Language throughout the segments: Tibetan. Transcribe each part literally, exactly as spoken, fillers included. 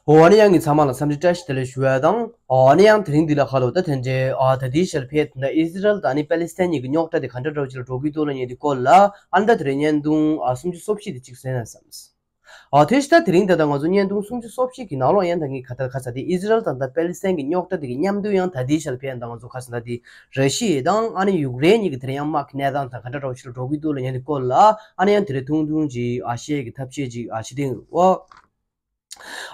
འོ་ཨ་ནི་ཡང་ངས་ཚང་མ་ལ་འཚམས་འདྲི་བཀྲ་ཤིས་བདེ་ལེགས་ཞུ་བ་དང་། འོ་ཨ་ནི་ཡང་དེ་རིང་འདི་ལ་ཁ་ལོ་ད་དེ་འདྲའི་ཨ་ད་ལྟའི་ཆར་ཕེ་ད་ཨི་ཟི་རལ་དང་ཨ་ནི་པ་ལི་སི་ཐན་གཉིས་ཀྱི་རྙོག་དྲ་དེ་ག་འདྲ་འདྲ་བོ་ཅིག་ལ་འགྲོ་གི་འདུག་ལབ་མཁན་དེ་སྐོར་ལ་ཨ་ནི་ད་དེ་རིང་བརྙན་ཐུང་ཨ་སུམ་ཅུ་སོ་བཞི་དེ་གཅིག་གསན་ན་བསམས། ཨ་དེ་ཕྱི་ད་དེ་རིང་ད་ལྟ་ང་ཚོ་བརྙན་ཐུང་སུམ་ཅུ་སོ་བཞི་གི་ནང་ལོགས་ཡང་ད་ངས་ག་ད་ག་ས་དེ་ཨི་ཟི་རལ་དང་ད་པ་ལི་སི་ཐན་གྱི་རྙོག་དྲ་དེ་གི་མཉམ་དུ་ཡང་ད་ལྟའི་ཆར་ཕེ་ད་ང་ཚོ་ག་ས་ད་དེ་ར་ཤི་ཡ་དང་ཨ་ནི་ཡུཀ་རེན་གཉིས་ཀྱི་དེ་རིང་ཡང་དམག་གི་གནས་སྟངས་དང་ག་འདྲ་འདྲ་བོ་ཞིག་ལ་འགྲོ་གི་འདུག་ལབ་མཁན་དེ་སྐོར་ལ་ཨ་ནི་ཡང་དེ་རིང་ཐུང་ཐུང་ཅིག་ཨ་བཤད་ཀྱི་ཐབས་ཤེས་ཅིག་ཨ་བྱེད་དེ་ཡོད།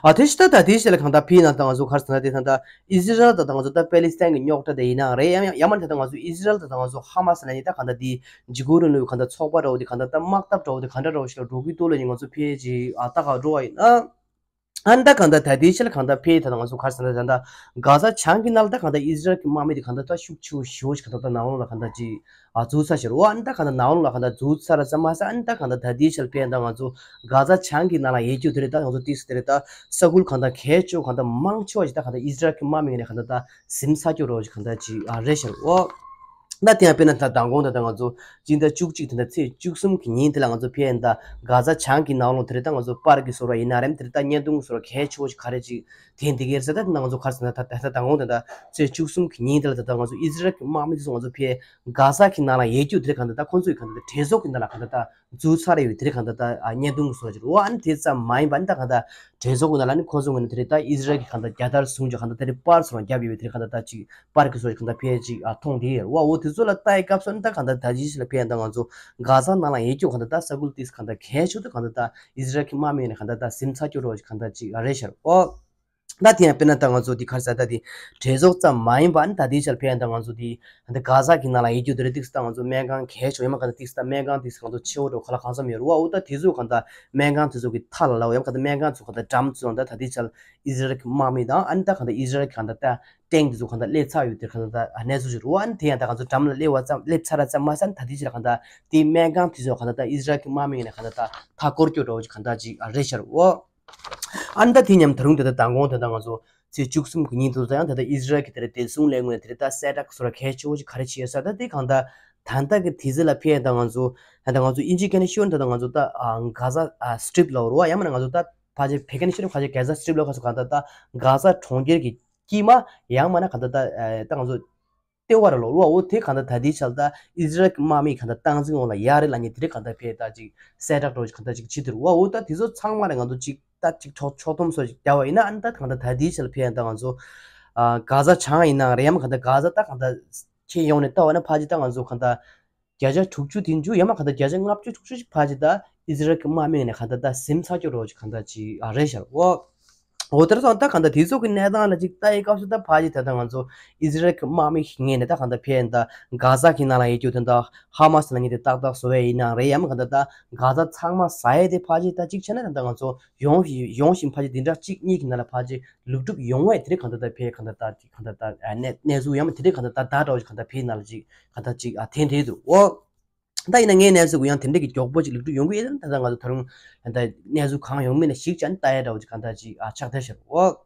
ཨ་དེ་ཕྱི་ད་ད་དེའི་ཕྱི་ལ་གང་ལྟར་ཕི་ནང་ད་ང་ཚོ་ག་རེ་ཟེར་ན་དེ་ད་ལྟ་ཨི་ཟི་རལ་དང་ད་ང་ཚོ་ད་པ་ལི་སི་ཐན་གྱི་རྙོག་དྲ་དེ་ཡིན་ནའང་རེད། ཡང་ཡང་མ་ད་ད་ང་ཚོ་ཨི་ཟི་རལ་དང་ད་ང་ཚོ་ཧ་མ་སི་ལ་ནི་ད་གང་ལྟར་དེ་འཇིགས་སྐུལ་རིང་ལུགས་གང་ལྟར་ཚོགས་པ་འདྲ་བོ་དེ་གང་ལྟར་ད་དམག་འཐབ་འདྲ་བོ་དེ་གང་འདྲ་འདྲ་བོ་ཞིག་ལ་འགྲོ་གི་འདུག་ལབ་ནི་ང་ཚོ་ཕི་ཅིག་ཨ་ལྟ་ག་འགྲོ་བ་ཡིན་ན། ཨ་ནི་ད་གང་ལྟར་ད་དེའི་ཕྱི་ལ་གང་ལྟར་ཕི་ད་ད་ང་ཚོ་ག་རེ་ཟེར་ན་ད་ད་གྷ་ཟ་བྱང་གི་ནང་ལ་ད་གང་ལྟར་ཨི་ཟི་རལ་གྱི་དམག་མི་དེ་གང་ལྟར་ད་ཤུགས་ཆེ་བོ་ཞེ་པོ་ཞིག་གང་ལྟར་ད་ནང་ལོགས་ལ་གང་ལྟར་ཅིག་ཨ་འཛུལ་ཚར་ཤག་རེད་བ། ཨ་ནི་ད་གང་ལྟར་ནང་ལོགས་ལ་གང་ལྟར་འཛུལ་ཚར་ཙམ་མ་ཟད་ཨ་ནི་ད་གང་ལྟར་ད་ལྟའི་ཆར་ཕེ་ད་ང་ཚོ་གྷ་ཟ་བྱང་གི་ནང་ལ་ཡོད་རྒྱུ་དེ་རེད། ད་ང་ཚོ་ཏིས་དེ་རེད། ད་ས་ཁུལ་གང་ལྟར་གལ་ཆེ་བོ་གང་ལྟར་མང་ཆེ་བ་ཞིག་ད་གང་ལྟར་ཨི་ཟི་རལ་གྱི་དམག་མི་ངོས་ནས་གང་ལྟར་ད་ཟིན་ཚར་རྒྱུ་རེད་བ་ཞིག་གང་ལྟར་ཅིག་ཨ་རེད་ཤག་རེད་བ། ད་དེ་ཡང་དཔེར་ན་ད་མདང་དགོང་ད་ད་ང་ཚོ་སྤྱི་ཟླ་བཅུ་གཅིག་དེ་འདྲ་ཚེས་བཅུ་གསུམ་གྱི་ཉིན་དེ་ལ་ང་ཚོ་ཕེ་ད་གྷ་ཟ་བྱང་གི་ནང་ལོགས་དེ་རེད། ད་ང་ཚོ་པར་གི་བཟོ་འདྲ་ཡིན་ན་རེད། དེ་རེད། ད་བརྙན་ཐུང་བཟོ་འདྲ་གལ་ཆེ་བོ་ཞིག་ག་རེ་ཅིག་དེ་འདི་གའི་ཟེར་ད་ང་ཚོ་ག་རེ་ཟེར་ན་ད་ད་ད་དགོང་དེ་ད་ཚེས་བཅུ་གསུམ་གྱི་ཉིན་དེ་ལ་ད་ད་ང་ཚོ་ཨི་ཟི་རལ་གྱི་དམག་མི་དེ་ཚོ་ང་ཚོ་ཕེ་གྷ་ཟ་གི་ནང་ལ་ཡོད་རྒྱུ་དེ་གང་ལྟར་ད་ཁོང་ཚོ་ཡི་གང་ལྟར་གྲོས་ཚོགས་ཀྱི་ནང་ལ་གང་ལྟར་ད་འཛུལ་ཚར་ཡོད་དེ་གང་ལྟར་ད་བརྙན་ཐུང་བཟོ་ཅིག་རེད་བ། ཨ་ནི་དེ་ཙམ་མ་ཡིན་པ་ཨ་ནི་ད་གང་ལྟར་གྲོས་ཚོགས་ཀྱི་ནང་ལ་ཨ་ནི་ཁོང་ཚོ་ངོས་ནས་དེ་རེད། ད་ཨི་ཟི་རལ་གྱི་གང་ལྟར་རྒྱལ་དར་བཟུང་ཅིག་གང་ལྟར་དེ་རེད་པར་ཚོ་རང་བརྒྱབ་ཡོད་དེ་གང་ལྟར་ད་ཅིག་པར་གི་བཟོ་ཅིག་གང་ལྟར་ཕེ་ཅིག་ཨ་མཐོང་དེ་ཡོད་རེད་བ། འོ་དེ་ཚོ་ལ་ལྟ་ཡི་སྐབས་སུ་ཨ་ནི་ད་གང་ལྟར་ད་ཅི་ཞིག་ལ་ཕེ་ད་ང་ཚོ་གྷ་ཟ་ནང་ལ་ཡོད་རྒྱུ་གང་ལྟར་ད་ས་ཁུལ་དེ་གང་ལྟར་གལ་ཆེ་དུ་གང་ལྟར་ད་ཨི་ཟི་རལ་གྱི་དམག་མི་ངོས་ནས་གང་ལྟར་ད་ཟིན་ཚར་རྒྱུ་རེད་བ་ཅིག་གང་ལྟར་ཅིག་ཨ་རེད་ཤག་རེད་བ། ད་དེ་ཡང་དཔེར་ན་ད་ང་ཚོ་འདི་ག་རེ་ཟེར་ད་འདི་གྲོས་ཚོགས་ཙམ་མ་ཡིན་པ་ཨ་ནི་ད་འདི་ཆར་ཕེ་ཡང་ད་ང་ཚོ་འདི་ད་གྷ་ཟ་གི་ནང་ལ་ཡོད་རྒྱུ་དེ་རེད། ཏིག་ཙམ་ད་ང་ཚོ་སྨན་ཁང་གལ་ཆེ་ཡང་མ་ག་ད་ཏིག་ཙམ་ད་སྨན་ཁང་ཏིག་ཙམ་ང་ཚོ་ཆེ་བོ་འགྲོ་ག་ལ་གང་འཚམ་ཡོད་རེད་བ། འོ་ད་དེ་ཚོ་གང་ད་སྨན་ཁང་དེ་ཚོ་གི་མཐའ་ལ་ལ་འོ་ཡང་ག་ད་སྨན་ཁང་ཚོ་ག་ད་འགྲམ་ཚོ་ད་ད་འདི་ཆར་ཨི་ཟི་རལ་གི་དམག་མི་དང་ཨ་ནི་ད་ག་ད་ཨི་ཟི་རལ་གི་ག་ད་ད་ཊེང་དེ་ཚོ་ག་ད་སླེབས་ཚར་ཡོད་དེ་ག་ད་ད་གནས་ཚུལ་ཞིག་རེད་བ། ཨ་ནི་དེ་ཡང་ད་ང་ཚོ་འགྲམ་ལ་སླེབས་པ་ཙམ་སླེབས་ཚར་ཙམ་མ་ཟད་ད་འདི་ཆར་ག་ད་དེ་སྨན་ཁང་དེ་ཚོ་ག་ད་ད་ཨི་ཟི་རལ་གི་དམག་མི་ངོས་ནས་ག་ད་ད་མཐའ་སྐོར་སྐྱོད་འགྲོ་བ་ཅིག་ག་ད་ཅིག་རེད་ཤག་རེད་བ། ཨ་ནི་ད་དེ་མཉམ་ད་རུང་དེ་ད་མདང་དགོང་དེ་ད་ང་ཚོ་ཚེས་བཅུ་གསུམ་གྱི་ཉིན་དུ་ད་ཡང་དེ་ད་ཨི་ཟི་རལ་གྱི་དེ་རེད་བདེ་སྲུང་ལས་ཁུངས་ནས་དེ་རེད་ད་གསལ་བསྒྲགས་བཟོ་འདྲ་གལ་ཆེ་བོ་ཞིག་ག་རེ་བྱས་ས་ད་དེ་གང་ད་ད་ལྟ་གི་དུས་ཚོད་ལ་ཕེ་ད་ང་ཚོ་ད་ད་ང་ཚོ་ཨིན་ཇི་སྐད་ནས་ཤོད་ན་ད་ད་ང་ཚོ་ད་གྷ་ཟ་སི་ཊི་རིབ་ལ་འོ་རེད་བ། ཡང་མིན་ན་ང་ཚོ་ད་ཕལ་ཆེར་བོད་སྐད་ནས་ཤོད་ན་ཕལ་ཆེར་གྷ་ཟ་སི་ཊི་རིབ་ལ་ག་ཚོད་གང་ད་ད་གྷ་ཟ་གྲོང་ཁྱེར་གྱི་དཀྱིལ་མ་ཡང་མིན་ན་གང་ད་ད་ད་ང་ཚོ་ལྟེ་བ་ར་ལོ་རུ་བ་འོ་དེ་གང་ལྟར་ད་ལྟའི་ཆར་ད་ཨི་ཟི་རལ་གྱི་དམག་མིས་གང་ལྟར་སྟངས་འཛིན་འོག་ལ་ཡར་རེ་ལ་ཉེ་དེ་རེ་གང་ལྟར་ཕེ་ད་ཅིག་གསལ་བསྒྲགས་འགྲོ་ཅིག་གང་ལྟར་ཅིག་བྱེད་དུ་རུ་བ་འོ་ད་དེ་ཚོ་ཚང་མ་ལ་ང་ཚོ་ཅིག་ད་ཅིག་ཕྱོགས་ཕྱོགས་བསྡོམས་སོགས་ཅིག་བརྒྱབ་པ་ཡིན་ན་ཨ་ནི་ད་གང་ལྟར་ད་ལྟའི་ཆར་ཕེ་ཡང་ད་ང་ཚོ་གྷ་ཟ་བྱང་ཡིན་ནའང་རེད་ཡང་མ་གང་ལྟར་གྷ་ཟ་ད་གང་ལྟར་ཁྱེད་ཡོང་ནས་ལྟ་བ་ན་ཕལ་ཆེར་ད་ང་ཚོ་གང་ལྟར་བརྒྱ་ཆ་དྲུག་ཅུ་དེ་འཇུ་ཡང་མ་གང་ལྟར་བརྒྱ་ཆ་ལྔ་བཅུ་དྲུག་ཅུ་ཞིག་ཕལ་ཆེར་ད་ཨི་ཟི་རལ་གྱི་དམག་མི་ངོས་ནས་གང་ལྟར་ད་ཟིན་ཚར་རྒྱུ་རོ་ཅིག་གང་ལྟར་ཅིག་རེད་ཤག་འོ། འོ་དེར་སོང་ད་གང་ལྟར་དེ་ཚོ་གི་གནས་སྟངས་ལ་ཅིག་ལྟ་ཡི་སྐབས་སུ་ད་ཕལ་ཆེར་ད་ལྟ་ང་ཚོ་ཨི་ཟི་རལ་གྱི་དམག་མི་ངོས་ནས་ད་གང་ལྟར་ཕེ་ཡིན་ད་གྷ་ཟ་གི་ནང་ལ་ཡོད་རྒྱུ་དེ་ད་ཧ་མ་སི་ལ་ཉེ་དེ་ཏག་ཏག་བཟོ་བས་ཡིན་ནའང་རེད་ཡང་མ་གང་ལྟར་ད་གྷ་ཟ་ཚང་མ་ཟ་ཡས་དེ་ཕལ་ཆེར་ད་ཅིག་བྱས་ན་ད་ལྟ་ང་ཚོ་ཡོང་ཡོང་བཞིན་ཕལ་ཆེར་བདུན་ཕྲག་གཅིག་གཉིས་ཀྱི་ནང་ལ་ཕལ་ཆེར་ལུག་གྲུབ་ཡོང་བས་དེ་རིང་གང་ལྟར་ད་ཕེ་གང་ལྟར་ད་གང་ལྟར་ད་གནས་གནས་ཚུལ་ཡང་མ་དེ་རིང་གང་ལྟར་ད་ད་འདྲ་བོ་ཅིག་གང་ལྟར་ཕེ་ནང་ལ་ཅིག་གང་ལྟར་ཅིག་ཨ་ཐེན་ཐེ་འདུག་འོ། ད་ཡིན་ན་ངའི་གནས་ཚུལ་གུ་ཡང་དེ་འདྲ་གི་མགྱོགས་པོ་ཅིག་ལུག་གྲུབ་ཡོང་གི་ཡོད་ན་ད་ལྟ་ང་ཚོ་ད་རུང་ད་གནས་ཚུལ་གང་ཡོང་མིན་ལ་གཞིགས་བྱས་ནས་ལྟ་ཡ་འདྲ་བོ་ཅིག་གང་ལྟར་ཅིག་ཨ་ཆགས་བསྡད་ཤག་འོ།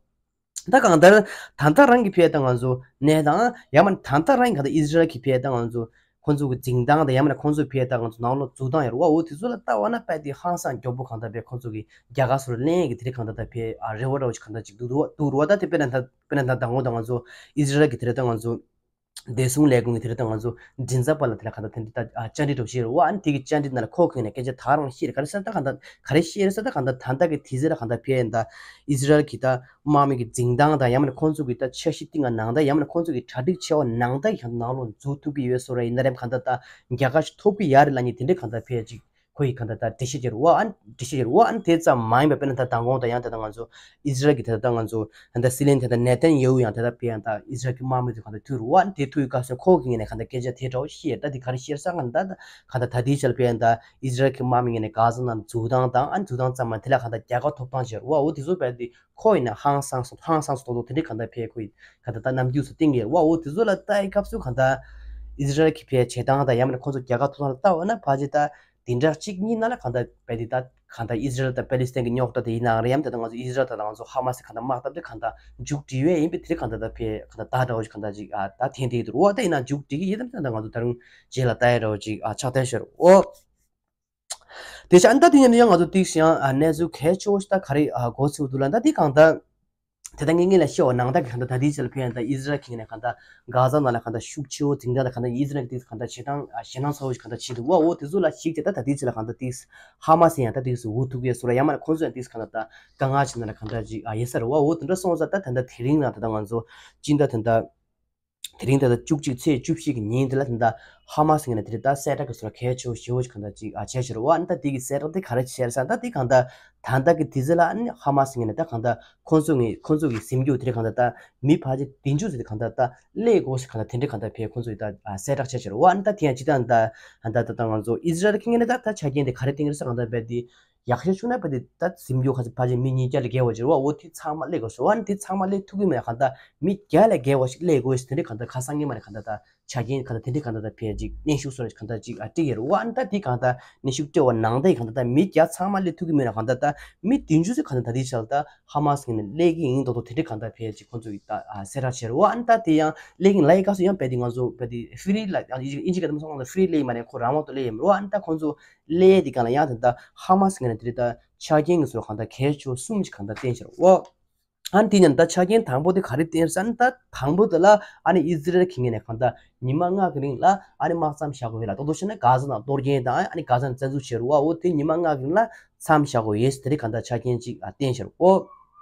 ད་གང་ལྟར་ད་ལྟ་རང་གི་ཕེ་ད་ང་ཚོ་གནས་སྟངས་ཡང་མ་ད་ལྟ་རང་གི་གང་ལྟར་ཨི་ཟི་རལ་གྱི་ཕེ་ད་ང་ཚོ་ཁོང་ཚོ་གི་འཛིན་སྟངས་དང་ཡང་མིན་ན་ཁོང་ཚོའི་ཕེ་ད་ང་ཚོ་ནང་ལོགས་འཛུལ་སྟངས་ཡོད་རེད་བ། འོ་དེ་ཚོ་ལ་ལྟ་བ་ན་དཔེ་དེ་ཧང་སང་མགྱོགས་པོ་གང་ལྟར་ཕེ་ཁོང་ཚོ་གི་རྒྱ་གར་སོགས་ལ་གླེང་ཡས་ཀྱི་དེ་རིང་གང་ལྟར་ད་ཕེ་ཨ་རེ་བ་འདྲ་བོ་ཅིག་གང་ལྟར་ཅིག་འདུག་འདུག་འདུག་རེད་བ། ད་དེ་དཔེར་ན་ད་དཔེར་ན་ད་ད་ངོ་ད་ང་ཚོ་ཨི་ཟི་རལ་གྱི་དེ་རིང་ད་ང་ཚོ་བདེ་སྲུང་ལས་ཁུངས་ཀྱི་དེ་རིང་ད་ང་ཚོ་མགྲིན་ཚབ་པ་ལ་དེ་ལ་གང་ལྟར་དེ་འདྲ་ད་ཨ་བཅར་འདྲི་འདྲ་བོ་ཞིག་རེད་བ། ཨ་ནི་དེ་གི་བཅར་འདྲི་ནང་ལ་ཁོ་གི་ནས་སྐད་ཆ་ད་རང་བཤད་རེད། ག་རེ་ཟེར་ད་གང་ལྟར་ག་རེ་བཤད་རེད་ཟེར་ད་གང་ལྟར་ད་ལྟ་གི་དེ་ཟེར་ད་གང་ལྟར་ཕེ་ཡིན་ད་ཨི་ཟི་རལ་གྱི་ད་དམག་མི་གི་འཛིན་སྟངས་དང་ཡང་མིན་ན་ཁོང་ཚོ་གི་ད་འཆར་གཞི་བཏིང་བ་ནང་ད་ཡང་མིན་ན་ཁོང་ཚོ་གི་གྲ་སྒྲིག་བྱས་པ་ནང་ད་ཡང་ནང་ལོགས་འཛུལ་ཐུབ་ཀྱི་ཡོད་བཟོ་འདྲ་ཡིན་ན་རེད། གང་ལྟར་ད་རྒྱ་གར་ཞིག་ཐོབ་ཀྱི་ཡ་རེད་ལབ་ནི་དེ་འདྲ་གང་ལྟར་ཕེ་ཅིག་ཁོ་ཡི་གང་ལྟར་ད་འགྲེལ་བཤད་བྱེད་རུ་བ་ཨ་འགྲེལ་བཤད་བྱེད་རུ་བ་ཨ་དེ་ཙམ་མ་ཡིན་པ་དཔེར་ན་ད་དང་གོང་ད་ཡང་ད་ད་ང་ཚོ་ཨི་ཟི་རལ་གྱི་ད་ད་ང་ཚོ་ད་ད་སྲིད་བློན་ད་ད་ནེ་ཐན་ཡ་ཧུ་ཡང་ད་ད་ཕེ་ཡང་ད་ཨི་ཟི་རལ་གྱི་དམག་མི་ཚོ་གང་ལྟར་ཐུག་རུ་བ་ཨ་དེ་ཐུག་ཡི་སྐབས་སུ་ཁོ་གི་ངོས་ནས་གང་ལྟར་སྐད་ཆ་དེ་འདྲ་བོ་བཤད་ད་དེ་ག་རེ་བཤད་ས་གང་ལྟར་ད་གང་ལྟར་ད་དེའི་ཆར་ཕེ་ཡང་ད་ཨི་ཟི་རལ་གྱི་དམག་མི་ངོས་ནས་གྷ་ཟ་ནང་འཛུལ་སྟངས་དང་ཨ་འཛུལ་སྟངས་ཙམ་མ་དེ་ལ་གང་ལྟར་རྒྱལ་ཁ་ཐོབ་སྟངས་བྱེད་རུ་བ་འོ་དེ་ཚོ་དཔེ་དེ། ཁོ་ཡིན་ན་ཧང་སངས་སོང་ཧང་སངས་སོང་ཏོག་ཏོག་དེ་འདྲའི་གང་ལྟར་ཕེ་ཁོ་ཡི་གང་ལྟར་ད་རྣམ་འགྱུར་སུ་བསྟན་གྱི་རེད་བ། འོ་དེ་ཚོ་ལ་ལྟ་ཡི་སྐབས་སུ་གང་ལྟར་ཨི་ཟི་རལ་གྱི་ཕེ་བྱེད་སྟངས་དང་ཡང་མིན་ན་ཁོ་ཚོ་རྒྱལ་ཁ་ཐོབ་སྟངས་ལ་ལྟ་བ་ན་ཕལ་ཆེར་ད་དེ་འདྲ་གཅིག་གཉིས་ན་ལ་གང་ལྟར་བས་དེ་ད་གང་ལྟར་ཨི་ཟི་རལ་དང་པེ་ལི་སི་ཐན་གྱི་རྙོག་དྲ་དེ་ཡིན་ནའང་རེད་ཡང་དེ་ད་ང་ཚོ་ཨི་ཟི་རལ་དང་ང་ཚོ་ཧ་མ་སི་གང་ལྟར་དམག་འཐབ་དེ་གང་ལྟར་མཇུག་སྒྲིལ་བས་ཡིན་པས་དེ་གང་ལྟར་ད་ཕེ་གང་ལྟར་ད་འདྲ་བོ་ཞིག་གང་ལྟར་ཅིག་ཨ་ད་ཐེན་དེ་ཡི་འདུག་རོ་བ། ད་ཡིན་ན་མཇུག་སྒྲིལ་གྱི་ཡིན་དམ་ད་ང་ཚོ་ད་རུང་རྗེས་ལ་ལྟ་ཡི་འདྲ་བོ་ཅིག་ཨ་ཆགས་བསྡད་ཤོར་འོ། དེ་ཆ་ཨ་ནི་ད་དེ་ཡིན་ན་ཡང་ང་ཚོ་ཏིག་ཞིག་ཡང་ཨ་གནས་ཚུལ་གལ་ཆེ་བོ་ཞིག་ད་ག་རེ་ཨ་གོ་ཚུལ་འདུག་ལ་ད་དེ་གང་ལྟར་ དེ་ལྟར་ངས་སྔོན་ལ་བཤད་པ་ནང་ལྟར་གྱི་གང་ལྟར་ད་ལྟའི་ཆ་ལ་ཕན་ཡང་ད་ཨི་ཟི་རལ་གྱི་ངོས་ནས་གང་ལྟར་གྷ་ཛ་ནང་ལ་གང་ལྟར་ཤུགས་ཆེ་བོ་འཛིང་སྟངས་དང་གང་ལྟར་ཨི་ཟི་རལ་གྱི་དེ་གང་ལྟར་བྱེད་སྟངས་ཞེད་སྣང་ཚ་བོ་ཞིག་གང་ལྟར་བྱེད་འདུག་བ། འོ་དེ་ཚོ་ལ་གཞིགས་བྱས་ད་ད་ལྟའི་ཆ་ལ་གང་ལྟར་དེ་ཧ་མ་སི་ཡང་ད་དེ་འུ་ཐུག་གི་བཟོ་འདྲ་ཡང་མ་ཁོང་ཚོ་ཡང་དེ་གང་ལྟར་ད་དཀའ་ངལ་ཆེ་ན་ལ་གང་ལྟར་ཅིག་ཡིན་ས་རེད་བ། འོ་དེ་འདྲ་སོང་ཙང་ད་ད་ལྟ་དེ་རིང་ལ་ད་ལྟ་ང་ཚོ་སྤྱི་ཟླ་ད་ལྟ་དེ་རིང་ད་ལྟ་བཅུ་གཅིག་ཚེས་བཅུ་བཞི་གི་ཉིན་དེ་ལ་ད་ལྟ་ཧ་མ་སི་ངོས་ནས་དེ་རེད་ད་གསལ་བསྒྲགས་ཀྱི་སོ་ལ་གལ་ཆེ་བོ་ཞེ་བོ་ཞིག་གང་ལྟར་ཅིག་ཨ་བྱས་ཤག་རེད་བ། ཨ་ནི་ད་དེ་གི་གསལ་བསྒྲགས་དེ་ག་རེ་བྱས་རེད་ཟེར་ན་ད་དེ་གང་ལྟར་ད་ལྟ་གི་དུས་ཚོད་ལ་ཨ་ནི་ཧ་མ་སི་ངོས་ནས་ད་གང་ལྟར་ཁོང་ཚོ་ངོས་ཁོང་ཚོ་གི་ཟིན་རྒྱུ་དེ་རེད་གང་ལྟར་ད་མི་ཕལ་ཆེར་བདུན་ཅུ་ཙམ་དེ་གང་ལྟར་ད་སླེབས་དགོས་ཞེས་གང་ལྟར་དེ་འདྲའི་གང་ལྟར་ཕེ་ཁོང་ཚོ་ཡི་ད་གསལ་བསྒྲགས་བྱས་ཤག་རེད་བ། ཨ་ནི་ད་དེ་ཡང་སྤྱི་བཏང་ད་ད་ད་ང་ཚོ་ཨི་ཟི་རལ་གྱི་ངོས་ནས་ད་ད་ཆ་རྐྱེན་དེ་ག་རེ་བསྟན་གྱི་རེད་ཟེར་གང་ལྟར་བས་དེ། ཡག་ཤོས་བྱུང་ན་བ་དེ་ད་ཟིན་རྒྱུ་ཁ་ཚ་ཕལ་ཆེར་མི་ཉིས་བརྒྱ་ལས་བརྒལ་བ་ཅིག་རེད་བ། འོ་དེ་ཚང་མ་སླེབས་དགོས་ཟེར་བ། ཨ་ནི་དེ་ཚང་མ་སླེབས་ཐུབ་ཀྱི་མེད་གང་ལྟར་མི་བརྒྱ་ལས་བརྒལ་བ་ཞིག་སླེབས་དགོས་ཟེར་དེ་འདྲའི་གང་ལྟར་ཁ་སང་ཉིན་མ་ནས་གང་ལྟར་ད་ཆ་རྐྱེན་གང་ལྟར་དེ་འདྲའི་གང་ལྟར་ད་ཕལ་ཅིག་གནོན་ཤུགས་སོགས་གང་ལྟར་ཅིག་ཨ་སྤྲད་ཡོད་རེད་བ། ཨ་ནི་ད་དེ་གང་ལྟར་གནོན་ཤུགས་སྤྲད་པ་ནང་ལྟར་གང་ལྟར་ད་མི་བརྒྱ་ཚང་མ་སླེབས་ཐུབ་ཀྱི་མེད་ན་གང་ལྟར་ད་མི་བདུན་ཅུ་ཙམ་གང་ལྟར་ད་དེ་ཆ་ལ་ད་ཧ་མ་སི་ངོས་ནས་སླེབས་ཀྱི་ཡིན་མདོག་མདོག་དེ་འདྲའི་གང་ལྟར་ཕལ་ཅིག་ཁོང་ཚོ་ཡི་ད་གསལ་བསྒྲགས་བྱས་རེད་བ། ཨ་ནི་ད་དེ་ཡང་སླེབས་ཀྱི་ཡིན་ལབ་ཡི་སྐབས་སུ་ཡང་བས་དེ་ང་ཚོ་བས་དེ་ཧྥི་རི་ལ་ཨིན་ཇི་སྐད་དུ་མ་སོང་ང་ཚོ་ཧྥི་རི་སླེབས་ཡི་མ་རེད། ཁོ་རང་དབང་དུ་སླེབས་ཡི་མ་རེད་བ། ཨ་ནི་ད་ཁོང་ཚོ་ཀླད་དེ་གང་ལ་ཡང་དེ་འདྲ་ཧ་མ་སི་ངོས་ནས་དེ་རེད་ད་ཆ་རྐྱེན་གྱི་སོ་གང་ལྟར་གལ་ཆེ་བ་གསུམ་ཅིག་གང་ལྟར་བསྟན་ཤག་རེད་བ། ཨ་ནི་དེ་ནས་ད་ཆ་རྐྱེན་དང་པོ་དེ་ག་རེ་བསྟན་ཟེར་ན་ད་དང་པོ་དེ་ལ་ཨ་ནི་ཨི་ཟི་རལ་གྱི་ངོས་ནས་གང་ལྟར་ཉི་མ་ལྔ་གི་རིང་ལ་ཨ་ནི་དམག་མཚམས་བཞག་དགོས་ཡོད་ལ་ཏོག་ཏོག་བཤད་ན་གྷ་ཛ་ནང་གཏོར་སྐྱོན་དང་ཨ་ནི་གྷ་ཛ་ནང་བཙན་འཛུལ་བྱས་རེད་བ། འོ་དེ་ཉི་མ་ལྔ་གི་རིང་ལ་མཚམས་བཞག་དགོས་ཡོད་ཟེར་དེ་གང་ལྟར་ཆ་རྐྱེན་ཅིག་ཨ་བསྟན་ཤག་རེད་བ།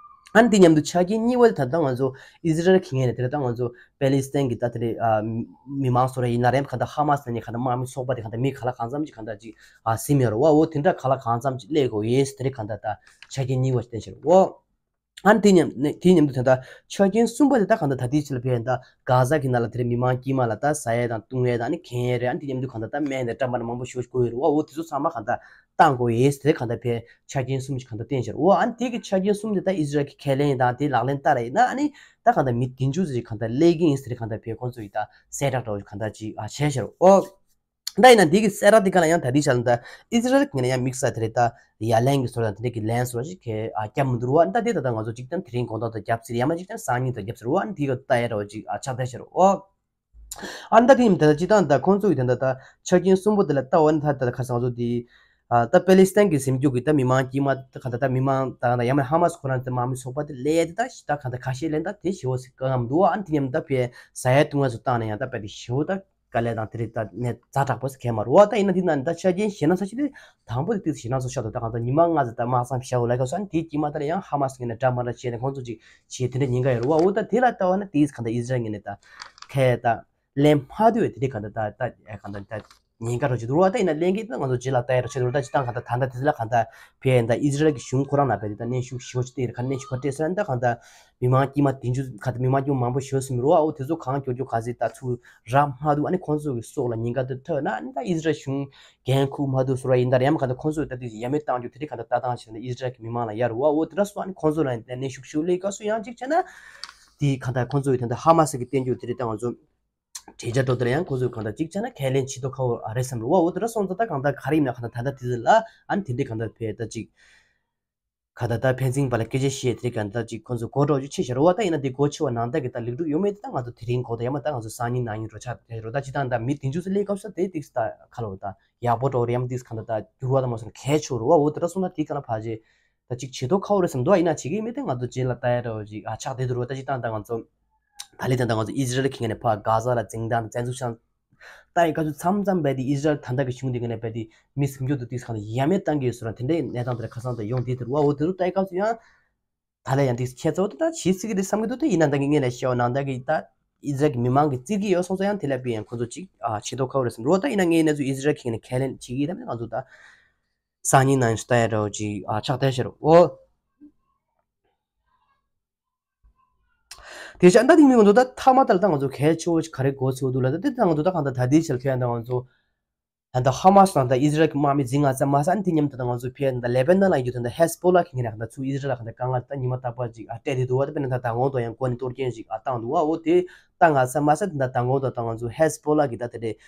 ཨ་ནི་དེ་མཉམ་དུ་ཆ་རྐྱེན་གཉིས་པ་དེ་ད་ལྟ་ང་ཚོ་ཨི་ཟི་རལ་གྱི་ངོས་ནས་དེ་ལ་ད་ང་ཚོ་པེ་ལི་སི་ཐན་གྱི་ད་དེ་རེད་ཨ་མི་མང་ཚོ་ར་ཡིན་ན་རེད་གང་ལྟར་ཧ་མ་སི་ནས་གང་ལྟར་དམག་མི་ཚོགས་པ་དེ་གང་ལྟར་མི་གང་ལ་གང་འཚམ་ཅིག་གང་ལྟར་ཅིག་ཨ་ཟིན་ཡོད་རེད་བ། འོ་དེ་འདྲ་གང་ལ་གང་འཚམ་ཅིག་སླེབས་དགོས་ཡོད་ཟེར་དེ་རེད་གང་ལྟར་ད་ཆ་རྐྱེན་གཉིས་པ་ཞིག་བསྟན་ཤག་རེད་བ། ཨ་ནི་དེ་མཉམ་དེ་མཉམ་དུ་ད་ལྟ་ཆ་རྐྱེན་གསུམ་པ་དེ་ད་གང་ལྟར་ད་ལྟའི་ཆ་ལ་ཕེབས་ཡ་ད་གྷ་ཛ་གི་ནང་ལ་དེ་རེད་མི་མང་དཀྱུས་མ་ལ་ད་ཟ་ཡ་དང་བཏུང་ཡ་དང་ཨ་ནི་གྱོན་ཡ་རེད། ཨ་ནི་དེ་མཉམ་དུ་གང་ལྟར་ད་སྨན་དང་སྐྲན་པ་མང་པོ་ཞེ་པོ་ཞིག་དགོས་ཡོད་རེད་བ། འོ་དེ་ཚོ་ཚང་མ་གང་ལྟར་བཏང་དགོས་ཡོད་ཟེར་གང་ལྟར་ཕེབས་ཆ་རྐྱེན་གསུམ་ཞིག་གང་ལྟར་བསྟན་ཤག་རེད་བ། ཨ་ནི་དེ་གི་ཆ་རྐྱེན་གསུམ་དེ་ད་ཨི་ཟི་རལ་གྱིས་ཁས་ལེན་དང་དེ་ལག་ལེན་བསྟར་ཡིན་ན་ཨ་ནི་ད་གང་ལྟར་མི་བདུན་ཅུ་ཙམ་ཞིག་གང་ལྟར་སླེབས་ཀྱི་ཡིན་ཟེར་གང་ལྟར་ཕེབས་ཁོང་ཚོ་ཡིས་ད་གསལ་བསྒྲགས་འདྲ་བོ་ཞིག་གང་ལྟར་ཅིག་ཨ་བྱས་ཤག་རེད་བ། འོ། ད་ཡིན་ན་འདི་གི་གསལ་བསྒྲགས་འདི་ག་ལ་ཡང་ད་ལྟའི་ཆ་ལ་ད་ཨི་ཟི་རལ་གྱི་ངོས་ནས་ཡང་དམིགས་བསལ་དེ་རེད་ད་ཡ་ལན་གྱི་བཟོ་འདྲ་དེ་འདྲ་གི་ལན་བཟོ་འདྲ་ཞིག་གི་ཨ་བརྒྱབ་མི་འདུག་ར་བ། ད་དེ་ད་ལྟ་ང་ཚོ་གཅིག་ད་དེ་རིང་དགོང་དག་ད་བརྒྱབ་ཟེར་ཡང་མ་གཅིག་ད་སང་ཉིན་ད་བརྒྱབ་ཟེར་བ། ཨ་ནི་དེ་ག་ད་ཡ་འདྲ་བ་ཅིག་ཨ་ཆགས་བསྡད་ཤག་རེད་བ། ཨ་ནི་ད་དེ་ཡིན་ད་ལྟ་སྤྱིར་བཏང་ད་ཁོང་ཚོ་གི་ད་ལྟ་ད་ཆ་རྐྱེན་གསུམ་པོ་དེ་ལ་ལྟ་བ་ནི་ད་ད་ཁ་སང་ང་ཚོ་དེ་ཨ་ད་པེ་ལི་སི་ཐན་གྱི་ཟིན་རྒྱུ་གི་ད་མི་མང་དཀྱུས་མ་ད་ག་ད་ད་མི་མང་ད་ད་ཡང་མ་ཧ་མ་སི་ཁོ་རང་ད་དམག་མི་ཚོགས་པ་དེ་ལས་དེ་ད་ཞི་ད་ག་ད་ཁ་ཤས་ལན་ད་དེ་ཞེ་བོ་ཟིག་གང་ཡང་མི་འདུག་བ། ཨ་ནི་དེ་མཉམ་ད་ཕེ་ཟ་ཡ་བཏུང་ཡ་ཚོ་བཏང་ནས་ཡང་ད་པེ་དེ་ཞེ་བོ་ད། དཀའ་ལས་དང་དེ་རིགས་ད་ནས་ཛ་དྲག་པོ་ཞིག་གས་མ་རེད་བ། ད་ཡིན་ན་འདི་ན་ད་ཆ་རྐྱེན་ཞེད་སྣང་ཚ་ཞིག་དེ་དང་པོ་དེ་དེ་ཞེད་སྣང་ཚ་ཤོར་འདུག་ད་གང་ལྟར་ཉི་མ་ལྔ་ཙམ་ད་དམག་མཚམས་བཞག་དགོས་ལབ་སྐབས་སུ་ཨ་ནི་དེའི་དཀྱིལ་མ་ལྟར་ཡང་ཧ་མ་སི་ངོས་ནས་འདྲ་མ་འདྲ་བྱས་ནས་ཁོང་ཚོ་ཅིག་བྱེད་དེ་འདྲ་ཉེན་ཁ་ཡོད་རེད་བ། འོ་ད་དེ་ལ་ལྟ་བ་ན་དེས་གང་ལྟར་ཨི་ཟི་རལ་ངོས་ནས་ད་ཁས་ད་ལན་མ་ཐུབ་པའི་དེ་འདྲ་གང་ལྟར་ད་ད་གང་ལྟར་ད་ཉེན་ཁ་རོ་ཅིག་འདུག་རེད་བ། ད་ཡིན་ན་ལན་གྱིས་ད་ང་ཚོ་རྗེས་ལ་ལྟ་ཡ་རོ་ཆེ་འདུག་ད་ཅི་ད་གང་ལྟར་ད་ལྟ་དེ་ལ་གང་ལྟར་ཕེ་ད་ཨི་ཟི་རལ་གྱི་གཞུང་ཁོ་རང་ལ་ཕེ་དེ་ད་གནོན་ཤུགས་ཞེ་པོ་ཅིག་སྟེར་ག་གནོན་ཤུགས་ག་སྤྲད་ཟེར་ན་ད་གང་ལྟར་མི་མང་དཀྱུས་མ་བདུན་ཅུ་ག་ད་མི་མང་དཀྱུས་མ་མང་པོ་ཞེ་པོ་ཟིན་རེད་བ། འོ་དེ་ཚོ་གང་མགྱོགས་མགྱོགས་ག་ཚོད་ད་ཚུར་རག་མ་ཐུབ། ཨ་ནི་ཁོང་ཚོ་གི་སྲོག་ལ་ཉེན་ཁ་དེ་ཐོན་ན་ཨ་ནི་ད་ཨི་ཟི་རལ་གཞུང་འགན་འཁུར་མ་ཐུབ་བཟོ་འདྲ་ཡིན་ད་རེད། ཡང་མ་གང་ལྟར་ཁོང་ཚོས་ད་དེ་ཡ་མེད་བཏང་རྒྱུ་དེ་རིགས་གང་ལྟར་ལྟ་སྟངས་བྱས་ན་ཨི་ཟི་རལ་གྱི་མི་མང་ལ་ཡ་རེད་བ། འོ་དེ་འདྲ་སོང་ཨ་ནི་ཁོང་ཚོ་ལ་ཡང་གནོན་ཤུགས་ཞེ་པོ་སླེབས་སྐབས་སུ་ཡང་གཅིག་བྱས་ན་དེ་གང་ལྟར་ཁོང་ཚོ་ཡི་ད་ལྟ་ཧ་མ་སི་གི་བསྟན་རྒྱུ་དེ་རིགས་ད་ང་ཚོ་གྲོས་འཆར་འགྲོ་དེར་ཡང་ཁོང་ཚོས་གང་ལྟར་གཅིག་བྱས་ན་ཁས་ལེན་བྱེད་མདོག་ཁ་པོ་རེད་བསམ་རེད་བ། འོ་དེ་འདྲ་སོང་ཙང་ད་གང་ལྟར་ག་རེ་ཡིན་ན་གང་ལྟར་ད་ལྟ་དེ་ཚོ་ལ་ཨ་ནི་དེ་འདྲའི་གང་ལྟར་ཕེ་ད་ཅིག་ག་ད་ད་ཕན་ཚུན་བར་ལ་སྐད་ཆ་བཤད་དེ་ག་ད་ཅིག་ཁོང་ཚོ་གོ་སྒྲོག་རྒྱུ་ཆེ་ཤོས་རེད་བ། ད་ཡིན་ན་དེ་གོ་ཆེ་བ་ནང་ལྟར་གྱི་ད་ལེགས་གྲུབ་ཡོང་མེད་དེ་ད་ང་ཚོ་དེ་རིང་གོ་ད་ཡང་མ་ད་ང་ཚོ་སང་ཉིན་གནངས་ཉིན་འགྲོ་ཆགས་དེ་རོ། ད་ཅི་ད་ད་མི་བདུན་ཅུ་ཙམ་སླེབས་སྐབས་སུ་དེ་ཏིག་ད་ཁ་ལོ་ད་ཡག་པོ་འགྲོ་རེད་ཡང་ཏིག་ག་ད་ད་འགྱུར་བ་ད་མ་སོང་གལ་ཆེ་རུ་བ། འོ་དེ་འདྲ་སོང་ན་དེ་ག་ན་ཕལ་ཆེར་ད་ཅིག་བྱེད་མདོག་ཁ་པོ་རེད་བསམ་འདུག་ཡིན་ན་བྱེད་ཀྱི་མེད་དེ་ང་ཚོ་རྗེས་ལ་ལྟ་ཡ་འདྲ་བ་ཅིག་ཨ་ཆགས་བསྡད་འདུག་རོ། ད་ཅི་ད་ད་ང་ཚོ་ད་ལི་ད་ད་ང་ཚོ་ཨི་ཟི་རལ་གྱི་ངོས་ནས་ཕར་གྷ་ཛ་ལ་འཛིང་སྟངས་བཙན་འཛུལ་བྱ་ལྟ་ཡི་སྐབས་སུ་མཚམས་མཚམས་བས་དེ་ཨི་ཟི་རལ་ད་ལྟ་གི་གཞུང་དེ་ག་ནས་བས་དེ་མི་སུམ་ཅུ་དུ་ཏིག་གང་ལ་ཡ་མེད་བཏང་གི་ཡོད་ཟེར་བ་དེ་འདྲའི་གནས་སྟངས་དེ་ཁ་སང་དུ་ཡོང་བསྡད་དེ་རུ་བ། འོ་དེ་རུ་ལྟ་ཡི་སྐབས་སུ་ཡང་ད་ལ་ཡང་ཏིག་ཁྱེད་ཚོ་དེ་ད་ཇི་སྲིད་ཀྱི་རེད་བསམ་གི་འདུག་ད་ཡིན་ན་ད་གི་ངས་ལ་བཤད་པ་ནང་ད་གི་ད་ཨི་ཟི་རལ་གྱི་མི་མང་གི་རྩིས་ཀྱི་ཡོད་སོང་ཙང་ཡང་དེ་ལ་བས་ཡང་ཁོ་ཚོ་ཅིག་ཨ་ཆེ་མདོག་ཁ་པོ་རེད་བསམ་རུ་བ། ད་ཡིན་ན་ངས་ནས་ཚོ་ཨི་ཟི་རལ་གྱི་ངས་ཁས་ལེན་བྱེད་ཀྱི་ཡིན་ད་ང་ཚོ་ད་སང་ཉིན་ནང་ཞིག་ལྟ་ཡ་འདྲ་བོ་ཅིག་ཨ་ཆགས་བསྡད་ཤག་རུ་འོ། དེ་བཞིན་ད་དེ་མིན་ང་ཚོ་ད་མཐའ་མ་ལྟར་ད་ང་ཚོ་གལ་ཆེ་བོ་ཞིག་ག་རེ་གོ་ཚོད་འདུག་ལ། ད་དེ་ད་ང་ཚོ་ད་གང་ལྟར་ད་དེའི་ཕྱིར་ཁྱོད་ད་ང་ཚོ་ད་ལྟ་ཧ་མ་སི་དང་ད་ཨི་ཟི་རལ་གྱི་དམག་མི་འཛིང་ང་ཚ་མ་ས་ཨ་ནི་དེ་མཉམ་དུ་ད་ང་ཚོ་ཕེ་ད་ལེ་བྷ་ནན་ལ་ཡོད་དུ་ད་ཧེ་ཟི་བྷོ་ལ་གི་ངེད་རང་ད་ཚུར་ཨི་ཟི་རལ་ལ་གང་ལྟར་དཀའ་ངལ་ད་ཉི་མ་རྟག་པར་ཅིག་ཨ་སྤྲད་དེ་འདུག་བ། ད་དཔེར་ན་ད་མདང་དགོང་དུ་ཡང་འགོ་ནས་གཏོར་སྐྱོན་ཅིག་ཨ་བཏང་འདུག་བ། འོ་དེ་ད་ང་ཚ་མ་ས་ད་ད་མདང་དགོང་དུ་ད་ང་ཚོ་ཧེ་ཟི་བྷོ་ལ་གི་ད་དེ་རེད།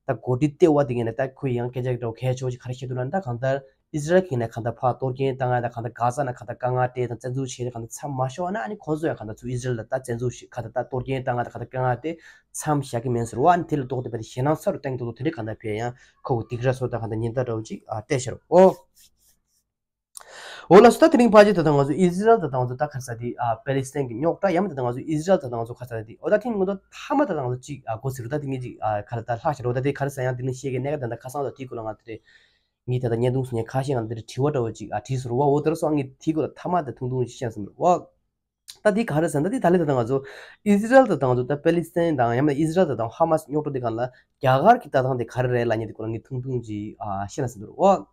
ད་འགོ་ཁྲིད་ལྟེ་བ་དེ་ངས་ནས་ད་ཁོས་ཡང་སྐད་ཆ་འདྲ་བོ་གལ་ཆེ་བོ་ཞིག་ག་རེ་བཤད་འདུག་ལབ་ན། ད་གང་ལྟར་ཨི་ཟི་རལ་གྱི་ནས་གང་ལྟར་ཕར་གཏོར་སྐྱོན་བཏང་ཡ་དང་གང་ལྟར་གྷ་ཛ་ནས་གང་ལྟར་དཀའ་ངལ་སྤྲད་དང་བཙན་འཛུལ་བྱས་ནས་གང་ལྟར་མཚམས་མ་བཞག་ན། ཨ་ནི་ཁོང་ཚོ་ཡང་གང་ལྟར་ཚུར་ཨི་ཟི་རལ་ལ་ད་བཙན་འཛུལ་ཞིག་གང་ལྟར་ད་གཏོར་སྐྱོན་བཏང་ཡ་དང་གང་ལྟར་དཀའ་ངལ་དེ་མཚམས་བཞག་གི་མིན་ཟེར་བ། ཨ་ནི་དེ་ལ་ལྡོག་སྟེ་བས་ཞེད་སྣང་ཚ་རུ་བཏང་གི་འདུག་དེ་འདྲའི་གང་ལྟར་བས་ཡང་ཁོ་གི་སྡིགས་ར་སོགས་དང་གང་ལྟར་ཉེན་བརྡ་འདྲ་བོ་ཅིག་ཨ་སྤྲད་ཤག་རུ་འོ། འོ་ལགས་སོ། ད་དེ་རིང་ཕལ་ཆེར་ད་ལྟ་ང་ཚོ་ཨི་ཟི་རལ་ད་ལྟ་ང་ཚོ་ད་ག་རེ་ཟེར་དེ་ཨ་པེ་ལི་སི་ཐན་གྱི་རྙོག་དྲ་ཡང་མིན་ད་ལྟ་ང་ཚོ་ཨི་ཟི་རལ་ད་ལྟ་ང་ཚོ་ག་རེ་ཟེར་དེ་འོ་ད་ཐེངས་ང་ཚོ་མཐའ་མ་ད་ལྟ་ང་ཚོ་གཅིག་ཨ་གོ་ཟེར་རོ། ད་དེ་ངས་གཅིག་ཨ་ག་རེ་ད་ལྷག་བཞག་རོ། ད་དེ་ག་རེ་ཟེར་ཡང་དེ་ནས་བཤད་ཀྱི་གནད་འགག་ད་ལྟ་ཁ་སང་ད་དེའི་སྐོར་ལ་ང་དེ་ངས་ད་ལྟ་བརྙན་ཐུང་སོང་ནས་ཁ་ཤས་ང་དེ་དྲི་བ་འདྲ་བོ་གཅིག་ཨ་དྲིས་སོང་རོ། འོ་དེ་ར་སོང་ངས་དེའི་སྐོར་ལ་མཐའ་མ་ད་ཐུང་ཐུང་ཞིག་བཤད་སོང་རོ། ད་དེ་ག་རེ་ཟེར་ན་ད་དེ་ད་ལེ་ད་ལྟ་ང་ཚོ་ཨི་ཟི་རལ་ད་ལྟ་ང་ཚོ་ད་པེ་ལི་སི་ཐན་དང་ཡང་མིན་ཨི་ཟི་རལ་ད་ལྟ་ཧ་མ་སི་རྙོག་དྲ་དེ་སྒང་ལ་རྒྱ་གར་གྱི་ལྟ་སྟངས་དེ་ག་རེ་རེད་ལབ་མཁན་དེ་སྐོར་ལ་ངས་ཐུང་ཐུང་ཅིག་ཨ་བཤད་ན་ཟེར་འདུག་རོ།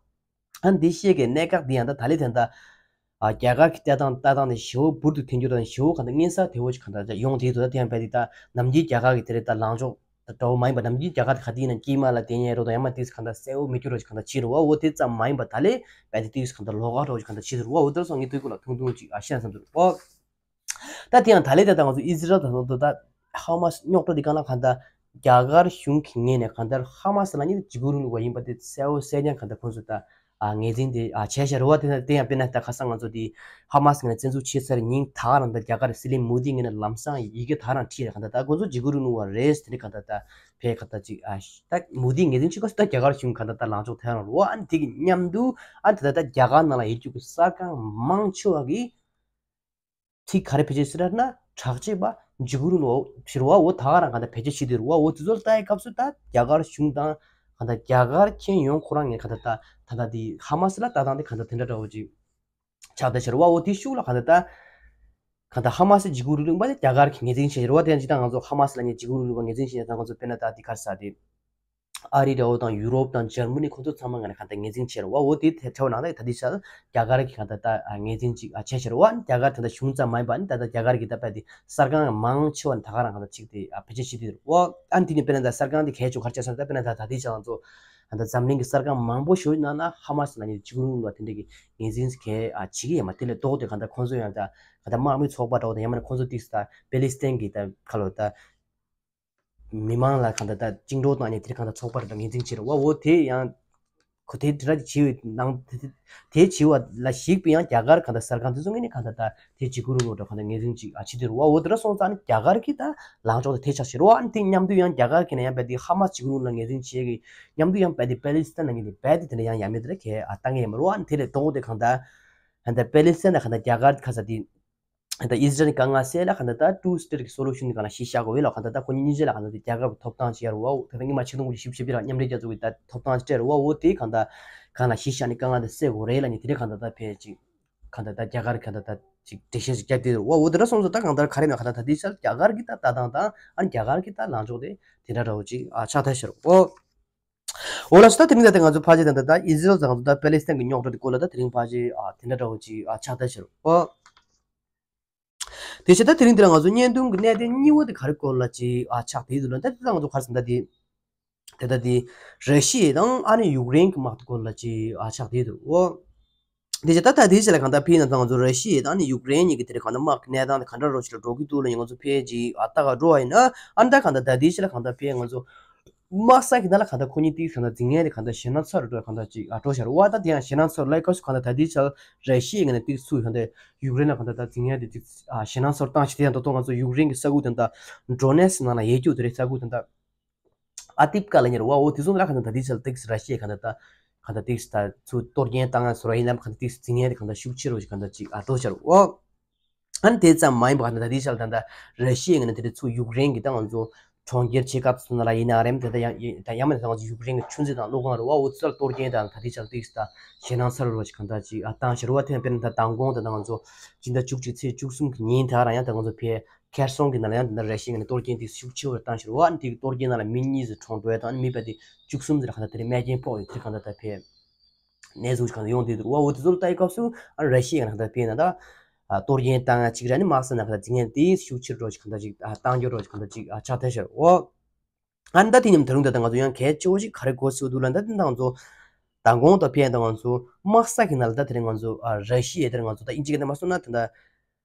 ཨ་འདི་བཤད་ཀྱི་གནད་འགག་འདི་ཡང་ད་ད་ལེ་དེ་ད་ཨ་རྒྱ་གར་གྱི་ལྟ་སྟངས་ལྟ་སྟངས་དེ་ཞེ་པོ་འབུར་དུ་འཐེན་རྒྱུ་དང་ཞེ་པོ་གང་ལྟར་མངོན་གསལ་དོད་པོ་ཞིག་གང་ལྟར་ཡོང་བསྡད་འདུག་ད་དེ་ཡང་རྦད་དེ་ད་ནམ་རྒྱུན་རྒྱ་གར་གྱི་དེ་རེད་ད་ལངས་ཕྱོགས་ད་འདྲ་བོ་མ་ཡིན་པ། ནམ་རྒྱུན་རྒྱ་གར་དེ་ག་དུས་ཡིན་ན་དཀྱིལ་མ་ལ་བསྡད་མཁན་རོ་དང་ཡང་མ་ཏིག་གང་ལྟར་གསལ་བོ་མི་འགྱུར་རོ་ཞིག་གང་ལྟར་བྱེད་རོ། འོ་དེ་ཙམ་མ་ཡིན་པ་ད་ལེ་རྦད་དེ་ཏིག་གང་ལྟར་ལོགས་ཀ་འདྲ་བོ་ཞིག་གང་ལྟར་བྱེད་རོ། འོ་དེ་སོང་ངས་དེའི་སྐོར་ལ་ཐུང་ཐུང་ཅིག་ཨ་བཤད་ན་བསམ་འདུག་རོ། ད་དེ་ཡང་ད་ལེ་ད་ལྟ་ང་ཚོ་ཨི་ཟི་རལ་དང་ད་ལྟ་ཧ་མ་སི་རྙོག་དྲ་འདི་གང་ལ་གང་ལྟར་རྒྱ་གར་གཞུང་གི་ངོས་ནས་གང་ལྟར་ཧ་མ་སི་ལབ་མཁན་འཇིགས་སྐུལ་རིང་ལུགས་པ་ཡིན་པ་དེ་གསལ་པོ་གསལ་རྐྱང་གང་ལྟར་ཁོང་ཚོས་ད་ཨ་ངོས་འཛིན་དེ་ཨ་བྱས་བཞག་རེད་བ། དེ་ན་དེ་ཡང་དཔེར་ན་ད་ཁ་སང་ང་ཚོ་དེ་ཧ་མ་སི་ངོས་ནས་བཙན་འཛུལ་བྱས་ཚར་ཉིན་ད་ག་རང་ད་རྒྱ་གར་སྲིད་བློན་མོ་དི་ངོས་ནས་ལམ་སང་ཡི་གེ་ད་ག་རང་བྲིས་རེད། གང་ལྟར་ད་ཁོང་ཚོ་འཇིགས་སྐུལ་རིང་ལུགས་པ་རེད་དེ་འདྲ་གང་ལྟར་ད་ཕེ་གང་ལྟར་ཅིག་ཨ་ད་མོ་དི་ངོས་འཛིན་བྱེད་སྐབས་སུ་ད་རྒྱ་གར་གཞུང་གང་ལྟར་ད་ལངས་ཕྱོགས་ཐད་རང་རེད་བ། ཨ་ནི་དེ་གི་མཉམ་དུ་ཨ་ནི་ད་ལྟ་ད་རྒྱ་གར་ནང་ལ་ཡོད་རྒྱུ་གི་གསར་ཁང་མང་ཆེ་བ་གིས་ཚིག་ག་རེ་བེད་སྤྱོད་བྱེད་ཟེར་ན་དྲག་སྤྱོད་པ་འཇིགས་སྐུལ་རིང་ལུགས་པ་ཕྱིར་བ་འོ་ད་ག་རང་གང་ལྟར་བེད་སྤྱོད་བྱེད་དུས་རུ་བ་འོ་དེ་ཚོ་ལ་ལྟ་ཡི་སྐབས་སུ་ད་རྒྱ་གར་གཞུང་དང་གང་ལྟར་རྒྱ་གར་མཁྱེན་ཡོང་ཁོ་རང་ངས་གང་ལྟར་ད་ད་ལྟ་དེ་ཧ་མ་སི་ལ་ལྟ་སྟངས་དེ་གང་ལྟར་དེ་འདྲ་འདྲ་བོ་ཅིག་ཆགས་བསྡད་ཕྱིར་བ་འོ་དེ་ཤུགས་ལ་གང་ལྟར་ད་གང་ལྟར་ཧ་མ་སི་འཇིགས་སྐུལ་རིང་ལུགས་པ་དེ་རྒྱ་གར་གྱིས་ངོས་འཛིན་བྱེད་ཕྱིར་བ། དེ་ཡང་ཅི་ད་ང་ཚོ་ཧ་མ་སི་ལ་ངས་འཇིགས་སྐུལ་རིང་ལུགས་པ་ངོས་འཛིན་བྱེད་ད་ང་ཚོ་དཔེར་ན་ད་དེ་ག་རེ་ཟེར་དེ། ཨ་རི་འདྲ་བོ་དང་ཡུ་རོབ་དང་འཇར་མ་ནི་ཁོ་ཚོ་ཚང་མ་ང་ནས་གང་ལྟར་ངོས་འཛིན་བྱས་རེད་བ། འོ་དེ་ཐེབས་ཆེ་བ་ནང་ལ་ད་ལྟའི་ཆར་རྒྱ་གར་གྱིས་གང་ལྟར་ད་ངོས་འཛིན་ཅིག་བྱས་ཕྱིར་བ། རྒྱ་གར་ད་ལྟ་གཞུང་ཙམ་མ་ཡིན་པ་ནི་ད་ལྟ་རྒྱ་གར་གྱི་ད་ལྟ་དེ་གསར་ཁང་མང་ཆེ་བ་ནི་ད་ག་རང་གང་ལྟར་ཅིག་དེ་བེད་སྤྱོད་བྱེད་དུས་རེད་བ། ཨ་ནི་དེ་ནི་དཔེར་ན་ད་གསར་ཁང་དེ་གལ་ཆེ་བ་ག་རེ་བྱས་སོང་ད་དཔེར་ན་ད་ད་ལྟའི་ཆར་ང་ཚོ་ད་ལྟ་འཛམ་གླིང་གི་གསར་ཁང་མང་པོ་ཞིག་ནང་ན་ཧ་མ་སི་ལབ་མཁན་འཇིགས་སྐུལ་རིང་ལུགས་པ་དེ་འདྲ་གི་ངོས་འཛིན་གལ་བྱེད་ཀྱི་ཡོད་མ་དེ་ལས་ལྡོག་སྟེ་གང་ལྟར་ཁོང་ཚོ་ཡང་ད་གང་ལྟར་དམག་མི་ཚོགས་པ་འདྲ་བོ་དང་ཡང་མིན་ན་ཁོང་ཚོ་ཏིག་ད་པེ་ལི་སི་ཐན་གྱི་ད་ཁ་ལོ་ད། མི་མང་ལ་གང་ལྟར་ད་བཅིངས་འགྲོལ་བཏང་ནས་དེར་གང་ལྟར་ཚོགས་པ་རེ་འདྲ་ངོས་འཛིན་བྱེད་རེད་བ། འོ་དེ་ཡང་ཁོ་དེ་དེ་འདྲ་བྱེད་པའི་ནང་དེ་དེ་བྱེད་པ་ལ་གཞིགས་པའི་ཡང་རྒྱ་གར་གང་ལྟར་གསར་ཁང་དེ་ཚོ་ངོས་ནས་གང་ལྟར་ད་དེ་འཇིགས་སྐུལ་རིང་ལུགས་འདྲ་གང་ལྟར་ངོས་འཛིན་ཅིག་ཨ་བྱེད་དུས་རེད་བ། འོ་དེ་འདྲ་སོང་ཙང་ནི་རྒྱ་གར་གྱི་ད་ལངས་ཕྱོགས་དེ་དེ་ཆགས་བྱེད་རེད་བ། ཨ་ནི་དེ་མཉམ་དུ་ཡང་རྒྱ་གར་གྱི་ནས་ཡང་རྦད་དེ་ཧ་མ་སི་འཇིགས་སྐུལ་རིང་ལུགས་ལ་ངོས་འཛིན་བྱེད་ཀྱི་མཉམ་དུ་ཡང་རྦད་དེ་པེ་ལི་སི་ཐན་ལ་ངོས་འཛིན་རྦད་དེ་དེ་འདྲ་ཡང་ཡ་མེད་དེ་འདྲ་གལ་ཨ་བཏང་གི་ཡོད་མ་རེད་བ། ཨ་ནི་དེ་ལས་ལྡོག་སྟེ་གང་ལྟར། གང་ལྟར་པེ་ལི་སི་ཐན་དང་གང་ལྟར་རྒྱ་གར་ཁ་ས་དེ། ད་ཨི་སི་རལ་གྱི་དཀའ་ངལ་སེལ་ལ་གང་ལྟར་ད་two state གི་solution གང་ལ་གཞི་བཞག་དགོས་ལ་གང་ལྟར་ད་ཁོ་གཉིས་གཉིས་ཆ་ལ་གང་ལྟར་རྒྱ་གར་གྱི་ཐོབ་ཐང་ཅིག་ཡོད་རེད་བ། ད་ལྟ་སྔོན་མ་ཆིག་སྟོང་དགུ་བརྒྱ་བཞི་བཅུ་ཞེ་བརྒྱད་ལ་མཉམ་འབྲེལ་རྒྱལ་ཚོགས་ཀྱི་ད་ཐོབ་ཐང་ཅིག་སྤྲད་རེད་བ། འོ་དེ་གང་ལྟར་གང་ལ་གཞི་བཞག་ནས་དཀའ་ངལ་དེ་སེལ་དགོས་རེད་ལབ་ནས་དེ་རིང་གང་ལྟར་ད་ཕེ་ཅིག་གང་ལྟར་ད་རྒྱ་གར་གང་ལྟར་ད་ཅིག་འགྲེལ་བཤད་ཅིག་བརྒྱབ་བསྡད་རེད་བ། འོ་དེ་འདྲ་སོང་ཙང་ད་གང་ལྟར་ག་རེ་ན་གང་ལྟར་ད་དེ་ཆར་རྒྱ་གར་གྱི་ད་ལྟ་སྟངས་དང་ཨ་ནི་རྒྱ་གར་གྱི་ད་ལངས་ཕྱོགས་དེ་དེ་འདྲ་འདྲ་བོ་ཅིག་ཨ་ཆགས་ཐལ་ཤག་རེད་བ། འོ་ལགས་སོ། ད་དེ་རིང་ད་ལྟ་ང་ཚོ་ཕལ་ཆེར་ད་ལྟ་ད་ཨི་ཟི་རལ་དང་ང་ཚོ་ད་པེ་ལི་སི་ཐན་གྱི་རྙོག་དྲ་དེ་སྐོར་ལ་ད་དེ་རིང་ཕལ་ཆེར་ཨ་དེ་འདྲ་འདྲ་བོ་ཅིག་ཨ་ཆགས་བསྡད་ཤག་རོ། དེ་བྱས་ད་དེ་རིང་འདི་ལ་ང་ཚོ་བརྙན་ཐུང་གི་གནད་དོན་གཉིས་པ་དེ་ག་རེ་སྐོར་ལ་ཅིག་ཨ་ཆགས་བསྡད་འདུག་ལ། ད་དེ་ད་ང་ཚོ་ག་རེ་ཟེར་ན་ད་དེ་དེ་ད་དེ་ར་ཤི་ཡ་དང་ཨ་ནི་ཡུཀ་རེན་གྱི་དམག་དེ་སྐོར་ལ་ཅིག་ཨ་ཆགས་བསྡད་འདུག་འོ། དེ་བྱས་ད་ད་དེ་བྱས་ལ་གང་ལྟར་ཕེ་ཡིན་ན་ད་ང་ཚོ་ར་ཤི་ཡ་དང་ཨ་ནི་ཡུཀ་རེན་གཉིས་ཀྱི་དེ་རིང་གང་ལྟར་དམག་གི་གནས་སྟངས་དེ་ག་འདྲ་རོ་ཞིག་ལ་འགྲོ་གི་འདུག་ལ་ཡིན་ང་ཚོ་ཕེ་ཅིག་ཨ་ལྟ་ག་འགྲོ་བ་ཡིན་ན་ཨ་ནི་ད་གང་ལྟར་ད་དེ་བྱས་ལ་གང་ལྟར་ཕེ་ང་ཚོ། དམག་ས་གི་ནང་ལ་གང་ལྟར་ཁོ་གཉིས་ཏིག་གང་ལྟར་འཛིང་ངན་དེ་གང་ལྟར་ཞེད་སྣང་ཚ་རུ་འགྲོ་གང་ལྟར་ཅིག་ཨ་འགྲོ་ཤར་བ་ད་དེ་ཡང་ཞེད་སྣང་ཚ་རུ་ལ་སྐབས་སུ་གང་ལྟར་ད་ལྟའི་ཆར་ར་ཤི་ཡའི་ངོས་ནས་ཏིག་ཚུར་གང་ལྟར་ཡུཀ་རེན་ལ་གང་ལྟར་ད་འཛིང་ངན་དེ་ཏིག་ཨ་ཞེད་སྣང་ཚ་རུ་བཏང་ཞིག་དེ་ཡང་ད་དུང་ང་ཚོ་ཡུཀ་རེན་གྱི་ས་ཁུལ་དེ་འདྲ་ཌོ་ནེ་སི་ནང་ལ་ཡོད་རྒྱུ་དེ་རེད། ས་ཁུལ་དེ་འདྲ་ཨ་ཏིབ་ཀ་ལ་ཉེ་རུ་བ་འོ་དེ་ཚོ་ལ་གང་ལྟར་ད་ལྟའི་ཆར་ཏིག་ར་ཤི་ཡའི་གང་ལྟར་ད་གང་ལྟར་ཏིག་ད་ཚུར་གཏོར་སྐྱོན་བཏང་ཡ་སོ་ར་ཡིན་ནམ་གང་ལྟར་ཏིག་འཛིང་ངན་དེ་གང་ལྟར་ཤུགས་ཆེ་རུ་ཞིག་གང་ལྟར་ཅིག་ཨ་འགྲོ་ཤར་བ། ཨ་ནི་དེ་ཙམ་མ་ཡིན་པར་ད་ལྟའི་ཆར་ད་ལྟ་ར་ཤི་ཡའི་ངོས་ནས་དེ་འདྲ་ཚུར་ཡུཀ་རེན་གྱི་ད་ང་ཚོ་གྲོང་ཁྱེར་ཆེ་ཁག་ཚོ་ནང་ལ་ཡིན་ན་རེད། དེ་ད་ཡང་ད་ཡང་མིན་ད་ང་ཚོ་ཡུཀ་རེན་གྱི་ཆུ་མཛོད་དང་གློག་ཁང་རེད་བ། འོ་ཚོ་ལ་གཏོར་སྐྱོན་དང་ད་ལྟའི་ཆར་ཏིག་ད་ཞེད་སྣང་ཚ་རུ་རུ་ཞིག་གང་ལྟར་ཅིག་ཨ་བཏང་ཤར་བ། དེ་ཡང་དཔེར་ན་ད་མདང་དགོང་ད་ལྟ་ང་ཚོ་སྤྱི་ཟླ་བཅུ་གཅིག་ཚེས་བཅུ་གསུམ་གྱི་ཉིན་ད་རང་ཡང་ད་ང་ཚོ་ཕེ་ཁེར་སོང་གི་ནང་ལ་ཡང་ད་ལྟ་ར་ཤི་ཡའི་ངོས་ནས་གཏོར་སྐྱོན་ཏིག་ཤུགས་ཆེ་བོ་བཏང་ཤར་བ། ཨ་ནི་དེ་གི་གཏོར་སྐྱོན་ནང་ལ་མི་གཉིས་ཙམ་གྲོངས་འགྲོ་ཡ་དང་ཨ་ནི་མི་ཕལ་ཏིག་བཅུ་གསུམ་ཙམ་ལ་གང་ལྟར་དེ་རིང་རྨས་སྐྱོན་ཕོག་ཡོད། དེ་གང་ལྟར་ད་ཕེ། གནས་ཚུལ་གང་ཡོང་བསྡད་འདུག་བ། འོ་དེ་ཚོ་ལ་ལྟ་ཡི་སྐབས་སུ་ཨ་ར་ཤི་ཡ་ནང་ད་ཕེ་ན་ད་གཏོར་སྐྱོན་བཏང་ཡ་གཅིག་རེད། ཨ་ནི་དམག་ས་ནང་ད་འཛིང་ཡ་དེ་ཤུགས་ཆེར་འགྲོ་ཞིག་གང་ལྟར་ཅིག་བཏང་རྒྱུ་འགྲོ་ཞིག་གང་ལྟར་ཅིག་ཆགས་ཐལ་ཤར་འོ། ཨ་ནི་ད་དེ་མཉམ་ད་རུང་ད་ད་ང་ཚོ་ཡང་གལ་ཆེ་བོ་ཞིག་ག་རེ་གོ་སྲིད་འདུག་ལ། ད་དེ་ད་ང་ཚོ་མདང་དགོང་ད་ཕེ་ཡ་ད་ང་ཚོ་དམག་ས་གི་ནང་ལ་ད་དེ་རིང་ང་ཚོ་ཨ་ར་ཤི་ཡ་དེར་ང་ཚོ་ད་ཨིན་ཇི་སྐད་ནས་མ་སོང་ན་ད་ད།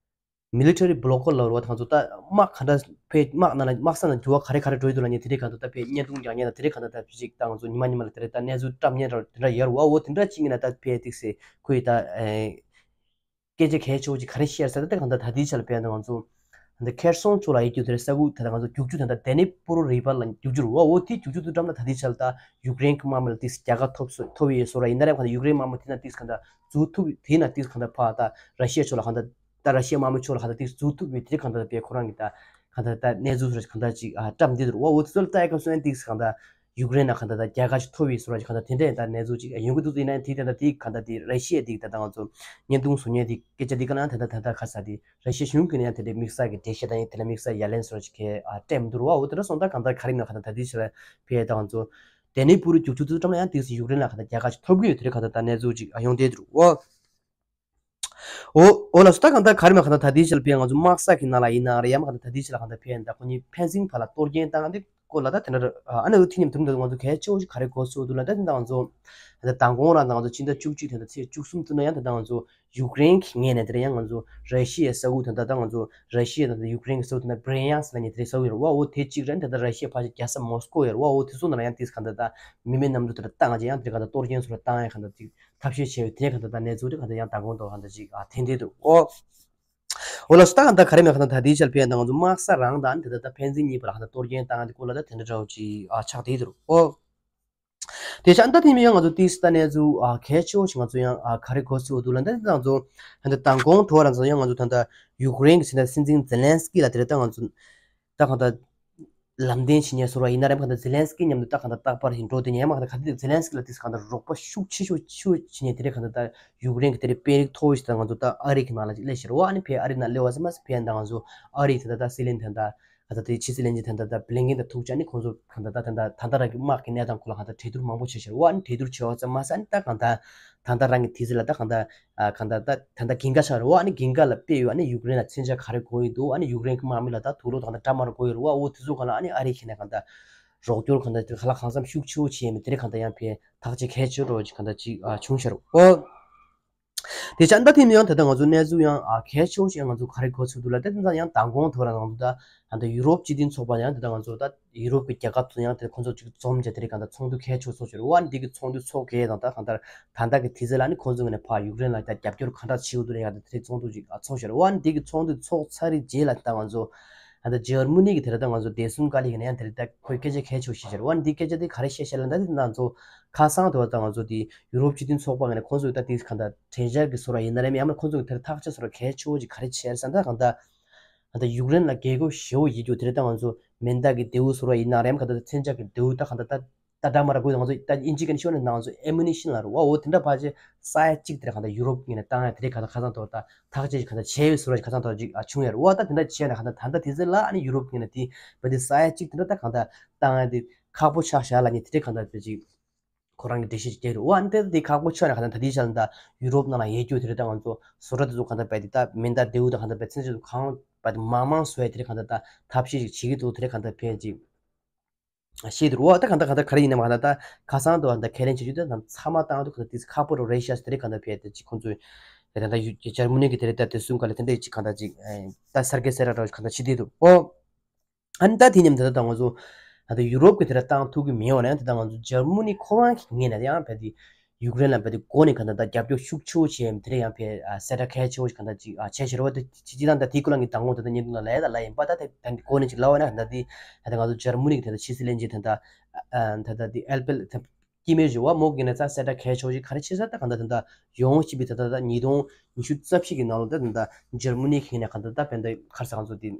མི་ལི་ཊ་རི་བྷི་ལོ་ཀར་ལབ་རེད་བ། ང་ཚོ་ད་དམག་ག་འདྲ་ཕེ་དམག་ནང་ལ་དམག་ས་ནང་འགྱུར་བ་ག་རེ་ག་རེ་འགྲོ་ཡི་འདུག་ལབ་མཁན་དེ་རིང་གང་ལྟར་ད་ཕེ་བརྙན་ཐུང་རྒྱག་མཁན་དང་དེ་རིང་གང་ལྟར་ད་ཕི་ཅིག་ད་ང་ཚོ་ཉི་མ་ཉི་མ་ལ་དེ་རིང་ད་གནས་ཚུལ་བཀྲམ་མཁན་འདྲ་དེ་འདྲ་ཡོད་རེད་བ། འོ་དེ་འདྲ་ཅིག་ཡིན་ན་ད་ཕེ་ཏིག་སེ་ཁོ་ཡི་ད་སྐད་ཆ་གལ་ཆེ་བོ་ཅིག་ག་རེ་བཤད་ཟེར་ད་ད་གང་ལྟར་ད་ལྟའི་ཆ་ལ་ཕེ་ད་ང་ཚོ་ ད་ཁེར་སོང་ཕྱོགས་ལ་ཡོད་རྒྱུ་དེ་རེད། ས་ཁུལ་དེ་ད་ང་ཚོ་རྒྱུག་རྒྱུ་དེ་ད་དེ་ནི་པུ་རུ་རི་བར་ལ་རྒྱུག་རྒྱུ་རེད་བ། འོ་དེ་རྒྱུག་རྒྱུ་དུ་འགྲམ་ལ་ད་དེ་ཆ་ལ་ད་ཡུཀ་རེན་གྱི་དམག་མི་ལ་དེ་རྒྱལ་ཁ་ཐོབ་སོ་ཐོབ་ཡོད་བཟོ་འདྲ་ཡིན་ན་རེད། ཁ་ད་ཡུཀ་རེན་དམག་མི་དེ་ན་དེ་གང་ད་འཛུལ་ཐུབ་དེ་ན་དེ་གང་ད་ཕ་ད་ར་ཤི་ཡ་ཕྱོགས་ལ་གང་ད་ད་ར་ཤི་ཡ་དམག་མི་ཕྱོགས་ལ་གང་ད་དེ་འཛུལ་ཐུབ་ཡོད། དེ་གང་ད་པའི་ཁོ་རང་གི་ད་གང་ད་ད་གནས་ཚུལ་སོ་གང་ད་ཅིག་ཨ་བཀྲམ་བསྡད་འདུག་འོ་འོ་དེ་ཚོ་ལ་ལྟ་ཡ་སྐབས་སུ་ཡང་དེ་གང་ད་ཡུཀ་རེན་ལ་གང་ད་ད་རྒྱལ་ཁ་ཅིག་ཐོབ་ཡོད་བཟོ་འདྲ་ཅིག་གང་ད་དེ་འདྲ་ཡང་ད་གནས་ཚུལ་ཅིག་ཡོང་གི་འདུག་ཡིན་ན་དེ་ད་ད་དེ་གང་ད་དེ་ར་ཤི་ཡ་དེ་ད་ད་ང་ཚོ་བརྙན་ཐུང་བཟོ་མཁན་དེ་སྐད་ཆ་དེ་ག་ན་ད་ད་ད་ད་ཁ་ས་དེ་ར་ཤི་ཡ་གཞུང་གི་ནས་ཡང་དེ་འདྲའི་དམིགས་བསལ་གྱི་འགྲེལ་བཤད་དང་ཡང་དེ་ལ་དམིགས་བསལ་ཡ་ལན་སོགས་ཀྱི་ཨ་སྤྲད་མི་འདུག་ར་བ། འོ་དེ་འདྲ་སོང་ད་གང་ལྟར་ག་རེ་ཡིན་ན་གང་ལྟར་ད་དེ་ཕྱིར་ཕེ་དང་ཚོ་དེ་ནས་པུ་རུ་རྒྱུག་ཆུ་ཚོད་ཙམ་ལ་ཡང་དེ་ཡུཀ་རེན་ལ་གང་ལྟར་རྒྱལ་ཁ་ཅིག་ཐོབ་གི་ཡོད། དེ་རེད་གང་ལྟར་ད་གནས་ཚུལ་ཅིག་ཨ་ཡོང་བསྡད་འདུག་འོ། འོ་འོ་ལགས་སོ། ད་གང་ལྟར་ག་རེ་ཡིན་ན་གང་ལྟར་ད་དེ་ཕྱིར་ཕེ་ང་ཚོ་དམག་ས་གི་ནང་ལ་ཡིན་ན་རེད་ཡང་གང་ལྟར་ད་དེ་ཕྱིར་ལ་གང་ལྟར་ཕེ་ཡིན་ད་ཁོ་གཉིས་ཕན་ཚུན་བར་ལ་གཏོར་སྐྱོན་བཏང་ཡང་དེ་སྐོར་ལ་ད་དེ་འདྲ་ཨ་ནི་འུ་ཐིག་ཉམས་དུམ་འདྲ་ང་ཚོ་གལ་ཆེ་བོ་ཞིག་ག་རེ་གོ་ཚོད་འདུག་ལ་ད་དེ་ད་ང་ཚོ་ད་མདང་དགོང་རང་ད་ང་ཚོ་ཕྱི་ཟླ་བཅུ་གཅིག་དེ་ད་ཚེས་བཅུ་གསུམ་ཚུན་ད་ཡང་ད་ད་ང་ཚོ་ཡུཀ་རེན་གྱི་ངོས་ནས་དེ་རིང་ཡང་ང་ཚོ་ར་ཤི་ཡའི་ས་ཁུལ་དེ་འདྲ་ད་ང་ཚོ་ར་ཤི་ཡ་དང་ཡུཀ་རེན་གྱི་ས་ཁུལ་དེ་འདྲ་བྷི་རན་ཡང་སི་ལབ་མཁན་དེ་རིང་ས་ཁུལ་ཡོད་རེད་བ། འོ་དེ་གཅིག་རེད། དེ་འདྲ་ར་ཤི་ཡའི་ཕལ་ཆེར་རྒྱལ་ས་མོ་སི་ཀོ་ཡོད་རེད་བ། འོ་དེ་ཚོ་ནང་ལ་ཡང་དེ་ག་འདྲ་ད་མི་མེད་གནམ་གྲུ་དེ་འདྲ་བཏང་ཅིག་ཡང་དེ་ག་འདྲ་གཏོར་སྐྱོན་སོགས་ལ་བཏང་ཡང་ག་འདྲ་ཅིག་ཐབས་ཤེས་བྱས་ཡོད། དེ་ག་འདྲ་ད་གནས་ཚུལ་དེ་ག་འདྲ་ཡང་མདང་དགོང་དུ་ག་འདྲ་ཅིག་ཨ་ཐེན་དེ་འདུག་འོ། འོ་ལགས་སོ། ད་ག་འདྲ་ག་རེ་མེད་ག་འདྲ་ད་དེ་ཆར་ཕེ་ཡང་ད་ང་ཚོ་དམག་ས་རང་དང་དེ་འདྲ་ད་ཕན་ཚུན་གཉིས་བར་ལ་ག་འདྲ་གཏོར་སྐྱོན་བཏང་དེ་སྐོར་ལ་ད་དེ་འདྲ་འདྲ་བོ་ཅིག་ཨ་ཆགས་དེ་འདུག་འོ། དེ་ཆ་ད་དེ་མིན་ཡང་ང་ཚོ་ཏིས་ད་གནས་ཚུལ་ཨ་གལ་ཆེ་བོ་ཞིག་ང་ཚོ་ཡང་ཨ་ག་རེ་གོ་ཚུལ་འདུག་ལ་ད་ང་ཚོ་ད་མདང་དགོང་དྲོ་བ་རང་ཚོ་ཡང་ང་ཚོ་ད་ད་ཡུཀ་རེན་གྱི་སྲིད་འཛིན་སྲིད་འཛིན་ཛེ་ལན་སི་ཀི་ལ་དེ་རེད་ད་ང་ཚོ་ད་གང་ད་ལམ་སྟོན་བྱེད་མཁན་ཟེར་བ་ཡིན་ན་རེད་མ་གང་ད་ཛེ་ལན་སི་ཀི་མཉམ་དུ་ད་གང་ད་རྟག་པར་ཡིན་འགྲོ་དེ་ཉན་མ་གང་ད་ག་དེ་ཛེ་ལན་སི་ཀི་ལ་ཏིས་གང་ད་རོགས་པ་ཤུགས་ཆེ་ཤོས་ཆེ་བྱེད་མཁན་དེ་རེད། གང་ད་ད་ཡུཀ་རེན་གྱི་དེ་རེད་དཔོན་རིགས་མཐོ་བོ་ཞིག་ད་ང་ཚོ་ད་ཨ་རི་གི་ནང་ལ་སླེབས་ཤེར་བ། ཨ་ནི་ཕེ་ཨ་རི་ནང་སླེབས་བ་ཟེར་མ་ཟེར་ཕེ་ད་ང་ཚོ་ཨ་རི་དེ་ད་ད་སྲིད་བློན་དེ་ད། ད་ལྟ་དེ་ཕྱི་སྲིད་བློན་ཆེན་ད་ལྟ་ད་བྷི་ལིན་ཀེན་དང་ཐུག་བྱས་ནི་ཁོང་ཚོ་གང་ལྟར་ད་ལྟ་ད་ལྟ་རང་གི་དམག་གི་གནས་སྟངས་སྐོར་ལ་གང་ལྟར་གྲོས་བསྡུར་མང་པོ་བྱས་ཤར་བ། ཨ་ནི་གྲོས་བསྡུར་བྱས་པ་ཙམ་མ་ཟད་ཨ་ནི་ད་གང་ལྟར་ད་ལྟ་རང་གི་དུས་ཚོད་ལ་ད་གང་ལྟར་ཨ་གང་ལྟར་ད་ད་ལྟ་འགན་ཁག་ཆགས་རེད་བ། ཨ་ནི་འགན་ཁག་ལ་དཔེ་ཡོད། ཨ་ནི་ཡུཀ་རེན་ལ་མཚོན་ཆ་ག་རེ་དགོས་ཡོད་འདུག་ཨ་ནི་ཡུཀ་རེན་གི་དམག་མི་ལ་ད་དུག་ལོག་དང་ད་འདྲ་མ་རུ་དགོས་ཡོད་རེད་བ། འོ་དེ་ཚོ་གང་ལ་ཨ་ནི་ཨ་རི་ཁྱེད་ནས་གང་ལྟར་རོགས་སྐྱོར་གང་ལྟར་ག་ལ་གང་འཚམ་ཤུགས་ཆེ་བོ་བྱས་མི་དེ་རེད། གང་ལྟར་ཡང་ཕེ་ཐག་གཅོད་གལ་ཆེ་རོགས་ཀྱི་གང་ལྟར་ཅིག་བྱུང་ཤར་འོ། དེ་ཆ་ད་ཐེངས་ནི་ཡང་ད་ལྟ་ང་ཚོ་གནས་ཚུལ་ཡང་ཨ་གལ་ཆེ་བོ་ཞིག་ང་ཚོ་ག་རེ་གོ་ཚུལ་འདུག་ལ། དེ་ཙང་ཡང་མདང་དགོང་ཐོག་ར་ང་ཚོ་ད་ད་ལྟ་ཡུ་རོབ་སྤྱི་མཐུན་ཚོགས་པ་ཡང་ད་ལྟ་ང་ཚོ་ད་ཡུ་རོབ་ཀྱི་རྒྱལ་ཁབ་ཚོ་ཡང་དེ་ཁོང་ཚོ་ཅིག་འཛོམས་བྱས་དེ་རིང་གང་ལྟར་ཚོགས་འདུ་གལ་ཆེ་བོ་ཚོགས་ཤར་བ། འདི་གི་ཚོགས་འདུ་ཚོགས་གལ་དང་ད་གང་ལྟར་ད་ལྟ་གི་དུས་ཚོད་ལ་ནི་ཁོང་ཚོ་ངོས་ནས་ཕར་ཡུཀ་རེན་ལ་ད་རྒྱབ་སྐྱོར་ག་འདྲ་བྱེད་དགོས་འདུག་ལ་ཡང་ད་དེ་རིང་ཚོགས་འདུ་ཅིག་ཚོགས་ཤར་བ། འདི་གི་ཚོགས་འདུ་ཚོགས་ཚར་རྗེས་ལ་ད་ང་ཚོ་ད་ལྟ་འཇར་མ་ནི་གི་དེ་རིང་ད་ང་ཚོ་བདེ་སྲུང་བཀའ་བློན་གྱི་ནས་ཡང་དེ་རིང་ད་ཁོས་སྐད་ཆ་གལ་ཆེ་བོ་བཤད་ཤར་བ། འདི་སྐད་ཆ་དེ་ག་རེ་བཤད་ཤར་ལ་ད་དེ་ང་ཚོ་ཁ་སང་དུ་བ་ད་ང་ཚོ་དེ་ཡུ་རོབ་སྤྱི་མཐུན་ཚོགས་པ་ངོས་ནས་ཁོང་ཚོ་ད་དེ་གང་ལྟར་དྲན་འཆར་གྱི་བཟོ་འདྲ་ཡིན་ན་རེད་ཡང་ན་ཁོང་ཚོ་གི་དེར་ཐག་གཅོད་བཟོ་འདྲ་གལ་ཆེ་བོ་ཅིག་ག་རེ་བྱས་ཟེར་ན་ད་གང་ལྟར་ད་ལྟ་ཡུཀ་རེན་ལ་རྒྱལ་ཁ་ཞེ་པོ་ཡོད་རྒྱུ་དེ་རེད། ད་ང་ཚོ་མེ་མདའ་གི་མདེའུ་བཟོ་འདྲ་ཡིན་ན་རེད་ཡང་གང་ལྟར་མཚོན་ཆ་གི་མདེའུ་ད་གང་ལྟར་ད་ད་འདྲ་མ་ར་དགོས། ང་ཚོ་ད་དབྱིན་ཇི་གི་ཤོད་ནས་ང་ཚོ་ཨེ་མུ་ནི་ཤིན་ལ་རེད་བ། འོ་དེ་འདྲ་ཕལ་ཆེར་ས་ཡ་གཅིག་དེ་རེད་གང་ལྟར་ཡུ་རོབ་ངོས་ནས་བཏང་ཡ་དེ་རེད། གང་ལྟར་ཁ་སང་ཐོག་ད་ཐག་གཅོད་ཅིག་གང་ལྟར་བྱས་ཡོད་བཟོ་འདྲ་ཅིག་ཁ་སང་ཐོག་ཅིག་ཨ་བྱུང་ཡོད་རེད་བ། ད་དེ་འདྲ་བྱས་ནས་གང་ལྟར་ད་ལྟ་དེ་ཚོ་ལ་ཨ་ནི་ཡུ་རོབ་ངོས་ནས་དེ་བ་དེ་ས་ཡ་གཅིག་དེ་འདྲ་ད་གང་ལྟར་བཏང་ཡ་དེ་ཁག་པོ་ཆགས་བཞག་ལབ་ནས་དེ་རེད། གང་ལྟར་དེ་ཅིག་ཁོ་རང་གི་འགྲེལ་བཤད་ཅིག་སྟེར་རེད་བ། ཨ་ནི་དེ་དེ་ཁག་པོ་ཆགས་ནས་གང་ལྟར་ད་ལྟའི་ཆར་ལ་ད་ཡུ་རོབ་ནང་ལ་ཡོད་རྒྱུ་དེ་རེད། ད་ང་ཚོ་བཟོ་གྲྭ་དེ་ཚོ་གང་ལྟར་བས་དེ་ད་མེ་མདའ་མདེའུ་དང་གང་ལྟར་བས་མཚོན་ཆ་དེ་ཚོ་གང་བས་དེ་མང་མང་བཟོ་ཡ་དེ་རེད། གང་ལྟར་ད་ཐབས་ཤེས་ཅིག་བྱེད་ཀྱི་འདུག་དེ་རེད། གང་ལྟར་ཕན་ཅིག་ཤེས་ཀྱི་འདུག་བ། ད་གང་ལྟར་གང་ལྟར་ག་རེ་ཡིན་ནའང་གང་ལྟར་ད་ཁ་སང་དུ་ད་ཁས་ལེན་བྱེད་རྒྱུ་དེ་ད་ཚང་མ་བཏང་དུས་གང་ལྟར་དེ་ཁག་པོ་རེད་ཤག་དེ་རེད། གང་ལྟར་ཕན་དེ་ཅིག་ཁོང་ཚོས་དེ་ད་ད་ཡུ་འཇར་མ་ནི་གི་དེ་རེད། ད་དེ་སུན་ག་ལ་དེ་འདྲ་ཅིག་གང་ལྟར་ཅིག་ད་སར་གེ་སེ་ར་འདྲ་བོ་གང་ལྟར་བྱེད་བསྡད་འདུག་ཨོ། ཨ་ནི་ད་དེ་མཉམ་དུ་ད་ལྟ་ང་ཚོ་ད་ལྟ་ཡུ་རོབ་ཀྱི་དེ་འདྲ་བཏང་ཐུབ་ཀྱི་མེད་པ་ན་ཡང་ད་ལྟ་ང་ཚོ་འཇར་མ་ནི་ཁོ་རང་གི་ངོས་ནས་ཡང་བས་དེ་ཡུཀ་རེན་ལ་བས་དེ་འགོ་ནས་གང་ལྟར་ད་རྒྱབ་སྐྱོར་ཤུགས་ཆེ་བོ་བྱས་དེ་འདྲ་ཡང་བས་ཨ་གསལ་བསྒྲགས་གལ་ཆེ་བོ་ཞིག་གང་ལྟར་ཅིག་ཨ་བྱས་ཤར་བ་དེ་ཅི་ཅི་ད་ད་དེའི་སྐོར་ལ་ངས་མདང་དགོང་ད་ལྟ་བརྙན་ཐུང་ནང་ལ་ཡ་ད་ལབ་ཡིན་པ། ད་དེ་ད་འགོ་ནས་ཅིག་ལབ་པ་ན་ད་དེ་ད་ལྟ་ང་ཚོ་འཇར་མ་ནི་གི་དེ་འདྲ་ཕྱི་སྲིད་བློན་ཆེན་དེ་འདྲ་ཨ་ད་ད་དེ་ཨེལ་པེལ་ད་སྐྱེ་དམན་ཞུ་བ་མོ་གི་ནས་ད་གསལ་བསྒྲགས་གལ་ཆེ་བོ་ཞིག་ག་རེ་བྱས་ས་ད་གང་ལྟར་ད་ད་ཡོང་ཞིག་པའི་ད་ད་ད་ཉིས་སྟོང་ཉི་ཤུ་རྩ་བཞི་གི་ནང་ལོ་ད་ད་ད་འཇར་མ་ནི་གི་ནས་གང་ལྟར་ད་བས་ད་གར་ས་ང་ཚོ་དེ།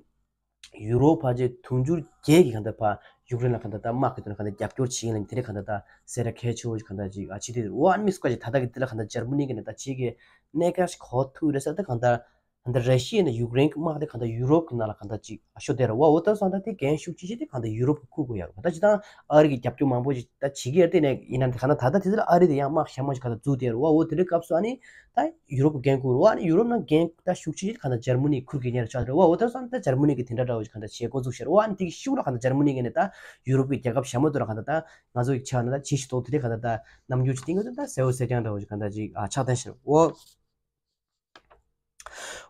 ཡུ་རོ་ཕལ་ཆེར་དུང་ཕྱུར་བརྒྱད་ཀྱི་གང་ལྟར་ཕར་ཡུཀ་རེན་ལ་གང་ལྟར་ད་དམག་གི་དོན་གང་ལྟར་རྒྱབ་སྐྱོར་བྱེད་ཡིན་ལ་དེ་རིང་གང་ལྟར་ད་གསལ་བསྒྲགས་གལ་ཆེ་བོ་ཞིག་གང་ལྟར་ཅིག་ཨ་བྱེད་དེ་འོ། ཨ་ནི་མི་སྐོར་ཅིག་ད་ལྟ་གི་དེ་ལ་གང་ལྟར་འཇར་མ་ནི་གི་ནས་ད་ཅིག་གི་གནད་འགག་ཞིག་གོ་ཐུབ་རེད་ས། ད་གང་ལྟར་གང་ལྟར་ར་ཤི་ཡ་ནས་ཡུཀ་རེན་གི་དམག་དེ་གང་ལྟར་ཡུ་རོབ་གི་ནང་ལ་གང་ལྟར་ཅིག་ཨ་ཤོར་བསྡད་རེད་བ། འོ་ད་སོང་ད་དེ་འགན་ཤུགས་ཆེ་ཆེ་དེ་གང་ལྟར་ཡུ་རོབ་གི་འཁུར་དགོས་ཡ་རེད་བ། ད་ཅི་ད་ཨ་རི་གི་རྒྱབ་སྐྱོར་མང་པོ་ཞིག་ད་བྱེད་ཀྱི་ཡོད་དེ་ནས་ཡིན་ན་གང་ལྟར་ད་ལྟ་དེ་ཚོ་ལ་ཨ་རི་དེ་ཡང་དམག་ཞྭ་མོ་ཞིག་གང་ལྟར་བཙུགས་བསྡད་རེད་བ། འོ་དེ་འདྲའི་སྐབས་སུ་ཨ་ནི་ད་ཡུ་རོབ་ཀྱི་འགན་འཁུར་བ་ནི་ཡུ་རོབ་ནང་འགན་ད་ཤུགས་ཆེ་ཆེ་གང་ལྟར་འཇར་མ་ནི་འཁུར་གྱི་ཉེར་ཆགས་རེད་བ། འོ་ད་སང་ད་འཇར་མ་ནི་གི་དེ་འདྲ་འདྲ་བོ་ཞིག་གང་ལྟར་བྱེད་འགོ་བཙུགས་ཤར་བ། ཨ་ནི་དེ་གི་ཤུགས་ལ་གང་ལྟར་འཇར་མ་ནི་གི་ནས་ད་ཡུ་རོབ་ཀྱི་རྒྱལ་ཁབ་ཞྭ་མོ་དེ་ལ་གང་ལྟར་ད་ང་ཚོ་ཡི་ཆ་ན་ད་ཇི་ཞིག་ཐོག་དེ་རེད། གང་ལྟར་ད་རྣམ་འགྱུར་ཅིག་དེ་ང་ཚོ་ད་གསལ་བོ་གསལ་རྐྱང་འདྲ་བོ་ཞིག་གང་ལྟར་ཅིག་ཨ་ཆགས་བསྡད་ཤར། འོ།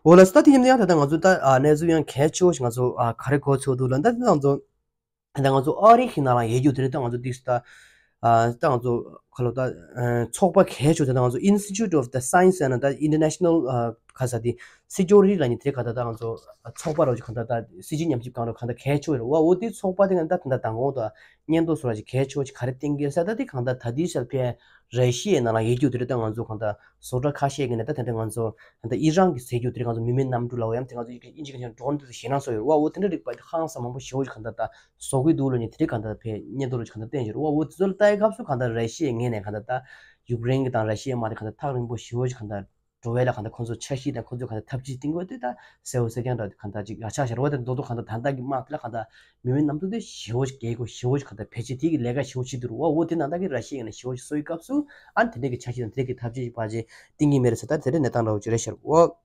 འོ་ལགས་སོ། ད་དེ་ཡིན་ན་ཡང་ད་ལྟ་ང་ཚོ་ད་ཨ་གནས་ཚུལ་ཡང་གལ་ཆེ་བོ་ཞིག་ང་ཚོ་ཨ་ག་རེ་གོ་ཚོད་འདུག་ལ་ད་ང་ཚོ། ད་ང་ཚོ་ཨ་རི་གི་ནང་ལ་ཡོད་རྒྱུ་དེ་རེད། ད་ང་ཚོ་དུས་སུ་ད་ ཨ་ད་ང་ཚོ་ག་ལོ་ད་ཚོགས་པ་གལ་ཆེ་ཤོས་དེ་ང་ཚོ་Institute of the Science and the International ཨ་ག་ས་དེ་Security ལ་ནི་དེ་ག་ད་ད་ང་ཚོ་ཚོགས་པ་རོ་ཅིག་ག་ད་ད་སྲིད་སྤྱི་ཉམས་ཞིབ་ཁང་རོ་ག་ད་གལ་ཆེ་ཤོས་རེད་བ། འོ་དེ་ཚོགས་པ་དེ་ང་ད་ད་ད་དང་གོང་ད་སྙན་ཐོ་སོ་ར་ཅིག་གལ་ཆེ་ཤོས་ཅིག་ག་རེ་གཏན་འཁེལ་ས་ད་དེ་ག་ད་ད་དེ་ཤར་ཕེ་ར་ཤི་ཡའི་ནང་ལ་ཡོད་རྒྱུ་དེ་རེད། ད་ང་ཚོ་གང་ལྟར་བཟོ་གྲྭ་ཁ་ཤས་ཀྱི་ནས་ད་ད་ལྟ་ང་ཚོ་ད་ལྟ་ཨི་རན་གྱི་ཟེར་རྒྱུ་དེ་རེད། ང་ཚོ་མི་མེད་གནམ་གྲུ་ལ་འོ་ཡམ་དེ་ང་ཚོ་ཨིན་ཇི་གི་ཆ་ཌོ་རོན་དེ་ཞེད་སྣང་བཟོ་ཡོད་རེད་བ། འོ་དེ་འདྲ་རིགས་པ་ཧང་སང་མང་པོ་ཞེ་པོ་ཅིག་གང་ལྟར་ད་བཟོ་གི་འདུག་ལ་ནི་དེ་རིགས་གང་ལྟར་ཕེ་སྙན་ཐོ་རུ་གང་ལྟར་བསྟན་ཡོད་རེད་བ། འོ་དེ་ཚོ་ལ་ལྟ་ཡི་སྐབས་སུ་གང་ལྟར་ར་ཤི་ཡའི་ངོས་ནས་གང་ལྟར་ད་ཡུཀ་རེན་གྱི་དང་ར་ཤི་ཡའི་དམག་དེ་གང་ལྟར་ཐག་རིང་པོ་ཞེ་པོ་ཅིག་གང་ལྟར་འགྲོ་བའི་ལ་གང་ལྟར་ཁོང་ཚོ་འཆར་གཞི་དང་ཁོང་ཚོ་གང་ལྟར་ཐབས་ཇུས་བཏིང་དགོས་དེ་ད་གསལ་པོ་གསལ་རྐྱང་འདྲ་གང་ལྟར་ཅིག་ཡག་ཆགས་ཤར་བ་དེ་མདོག་མདོག་གང་ལྟར་ད་གི་དམག་དེ་ལ་གང་ལྟར་མི་མེད་གནམ་གྲུ་དེ་ཞེ་པོ་ཞིག་རྒྱལ་སྒོ་ཞེ་པོ་ཞིག་གང་ལྟར་བེད་སྤྱད་དེ་གི་ལས་ཀ་ཞེ་པོ་བྱེད་འདུག་རུ་བ། འོ་དེ་ནང་ལྟ་གི་ར་ཤི་ཡ་ནས་ཞེ་པོ་ཞིག་གསོ་ཡི་སྐབས་སུ་ཨ་ནི་དེ་འདྲ་གི་འཆར་གཞི་དང་དེ་འདྲ་གི་ཐབས་ཇུས་ཞིག་ཕར་ཅིག་བཏིང་གི་མེད་རེད་ཟེར། ད་དེ་འདྲའི་གནས་སྟངས་འདྲ་བོ་ཅིག་རེད་ཤར་བ།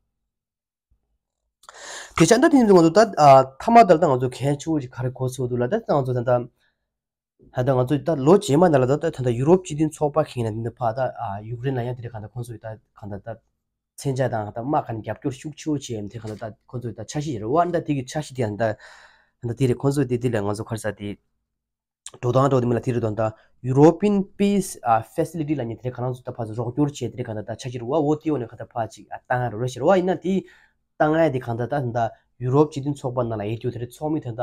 དེ་ཆ་ད་དེ་ནི་ང་ཚོ་ད་ཨ་མཐའ་མ་ད་ལ་ད་ང་ཚོ་གལ་ཆེ་བོ་ཞིག་ག་རེ་གོ་ཚོད་འདུག་ལ། ད་ང་ཚོ་ད་ད་ད་ད་ང་ཚོ་ད་ལོ་རྗེས་མ་ནང་ལ་ད་ད་ད་ད་ཡུ་རོབ་སྤྱི་མཐུན་ཚོགས་པ་ཁེངས་ནས་འདི་འདྲ་ཕར་ད་ཨ་ཡུཀ་རེན་ལ་ཡང་དེ་འདྲ་གང་ལྟར་ཁོང་ཚོ་ཡི་ད་གང་ལྟར་ད། མཚོན་ཆ་དང་ད་དམག་ག་ནས་རྒྱབ་སྐྱོར་ཤུགས་ཆེ་བོ་བྱས་ཡིན་དེ་ག་ལ་ད་ཁོ་ཚོས་ད་འཆར་གཞི་ཡོད་རེད་བ། ད་དེ་གི་འཆར་གཞི་དེ་ཡང་ད་ད་དེ་རེད། ཁོ་ཚོས་དེ་དེ་ལས་ང་ཚོ་ག་རེ་ཟེར་དེ་འགྲོ་སྟངས་འགྲོ་དེ་མི་ལ་དེ་རེད་དོ། ད་European Peace ཨ་Facility ལ་ཉེ་དེ་རེད། ག་རང་ཚོ་ད་ཕར་ཚུར་རོགས་སྐྱོར་བྱས་དེ་རེད། ག་ད་ད་འཆར་གཞི་རེད་བ། འོ་དེ་འོ་ནས་ག་ད་ཕར་ཅིག་ཨ་བཏང་ཡ་རེད་རེད་ཤེར་བ། ཡིན་ན་དེ་བཏང་ཡ་དེ་ག་ད་ད་ད་ཡུ་རོབ་སྤྱི་མཐུན་ཚོགས་པ་ནང་ལ་ཡོད་རྒྱུ་དེ་རེད། ཚོགས་མི་དེ་ད་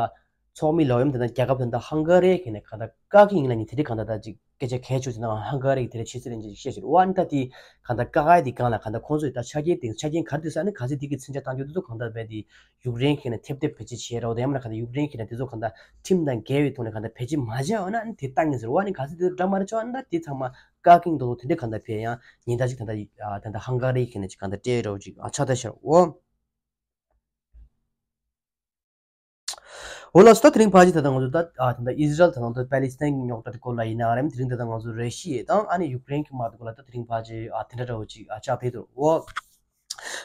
ཚོགས་མི་ལའོ་ཡམ་དེ་ད་རྒྱལ་ཁབ་དེ་ད་ཧང་ག་རི་ཁེ་ནས་ག་ད་བཀག་གི་ཡིན་ལ་ཉེ་དེ་རེད། ག་ད་ད་ཅིག་སྐད་ཆ་གལ་ཆེ་ཤོས་དེ་ནང་ཧང་ག་རི་དེ་ལ་ཆེ་ཚད་ལེན་ཆེད་བཤད་ཤེར་བ། ཨ་ནི་ད་དེ་གང་ལྟར་བཀག་ཡ་དེ་གང་ལ་གང་ལྟར་ཁོང་ཚོས་ད་ཆ་རྐྱེན་དེ་ཆ་རྐྱེན་ག་རེ་དེ་ས་ནི་ག་ཚོད་དེ་གི་མཚོན་ཆ་བཏང་རྒྱུ་དེ་ཚོ་གང་ལྟར་བས་དེ་ཡུཀ་རེན་ཁེ་ནས་ཐེབས་ཐེབས་བེད་སྤྱོད་བྱེད་རོགས་དེ་ཡང་མིན་ན་གང་ལྟར་ཡུཀ་རེན་ཁེ་ནས་དེ་ཚོ་གང་ལྟར་ཁྲིམས་དང་འགལ་བའི་ཐོག་ནས་གང་ལྟར་བེད་སྤྱོད་མ་བྱས་འོ་ན་ཨ་ནི་དེ་བཏང་ངེས་ཟེར་བ། ཨ་ནི་ག་ཚོད་དེ་འདྲ་མ་རེད་ཆོག་ཨ་ནི་ད་དེ་ཚང་མ་བཀག་གིན་འདུག་དེ་འདྲ་གང་ལྟར་བས་ཡང་ཉེན་བརྡ་ཅིག་ད་ལྟ་ད་ལྟ་ཧང་ག་རི་ཁེ་ནས་ཅིག་གང་ལྟར་སྤྲད་རོགས་ཅིག་ཨ་ཆགས་ད་ཤར་འོ། འོ་ལགས་སོ། ད་དེ་རིང་ཕལ་ཆེར་ད་ལྟ་ང་ཚོ་ད་ཨ་ད་ལྟ་ཨི་ཟི་རལ་དང་ད་ལྟ་པེ་ལི་སི་ཐན་གྱི་རྙོག་དྲ་དེ་སྐོར་ལ་ཡིན་ན་རེད། དེ་རིང་ད་ལྟ་ང་ཚོ་ར་ཤི་ཡ་དང་ཨ་ནི་ཡུཀ་རེན་གྱི་དམག་དེ་སྐོར་ལ་ད་དེ་རིང་ཕལ་ཆེར་ཨ་དེ་འདྲ་འདྲ་བོ་ཅིག་ཨ་ཆགས་ཕེབས་འདུག་འོ།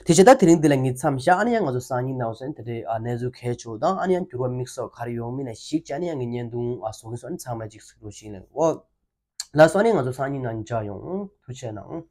དེ་བྱས་ད་དེ་རིང་འདི་ལ་ངས་མཚམས་བཞག་ཨ་ནི་ཡང་ང་ཚོ་སང་ཉིན་ནང་སོན་དེ་འདྲའི་ཨ་གནས་ཚུལ་གལ་ཆེ་དང་ཨ་ནི་ཡང་འགྱུར་བ་དམིགས་བསལ་ག་རེ་ཡོང་མིན་ལ་གཞིགས་བྱས་ཨ་ནི་ཡང་ངས་བརྙན་ཐུང་ཨ་བཟོ་གི་སོང་། ཨ་ནི་ཚང་མ་ཅིག་གཟིགས་རོགས་ཞུ་ཡིན། འོ། ལགས་སོ། ཨ་ནི་ང་ཚོ་སང་ཉིན་ནང་མཇལ་ཡོང་། ཐུགས་རྗེ་གནང་།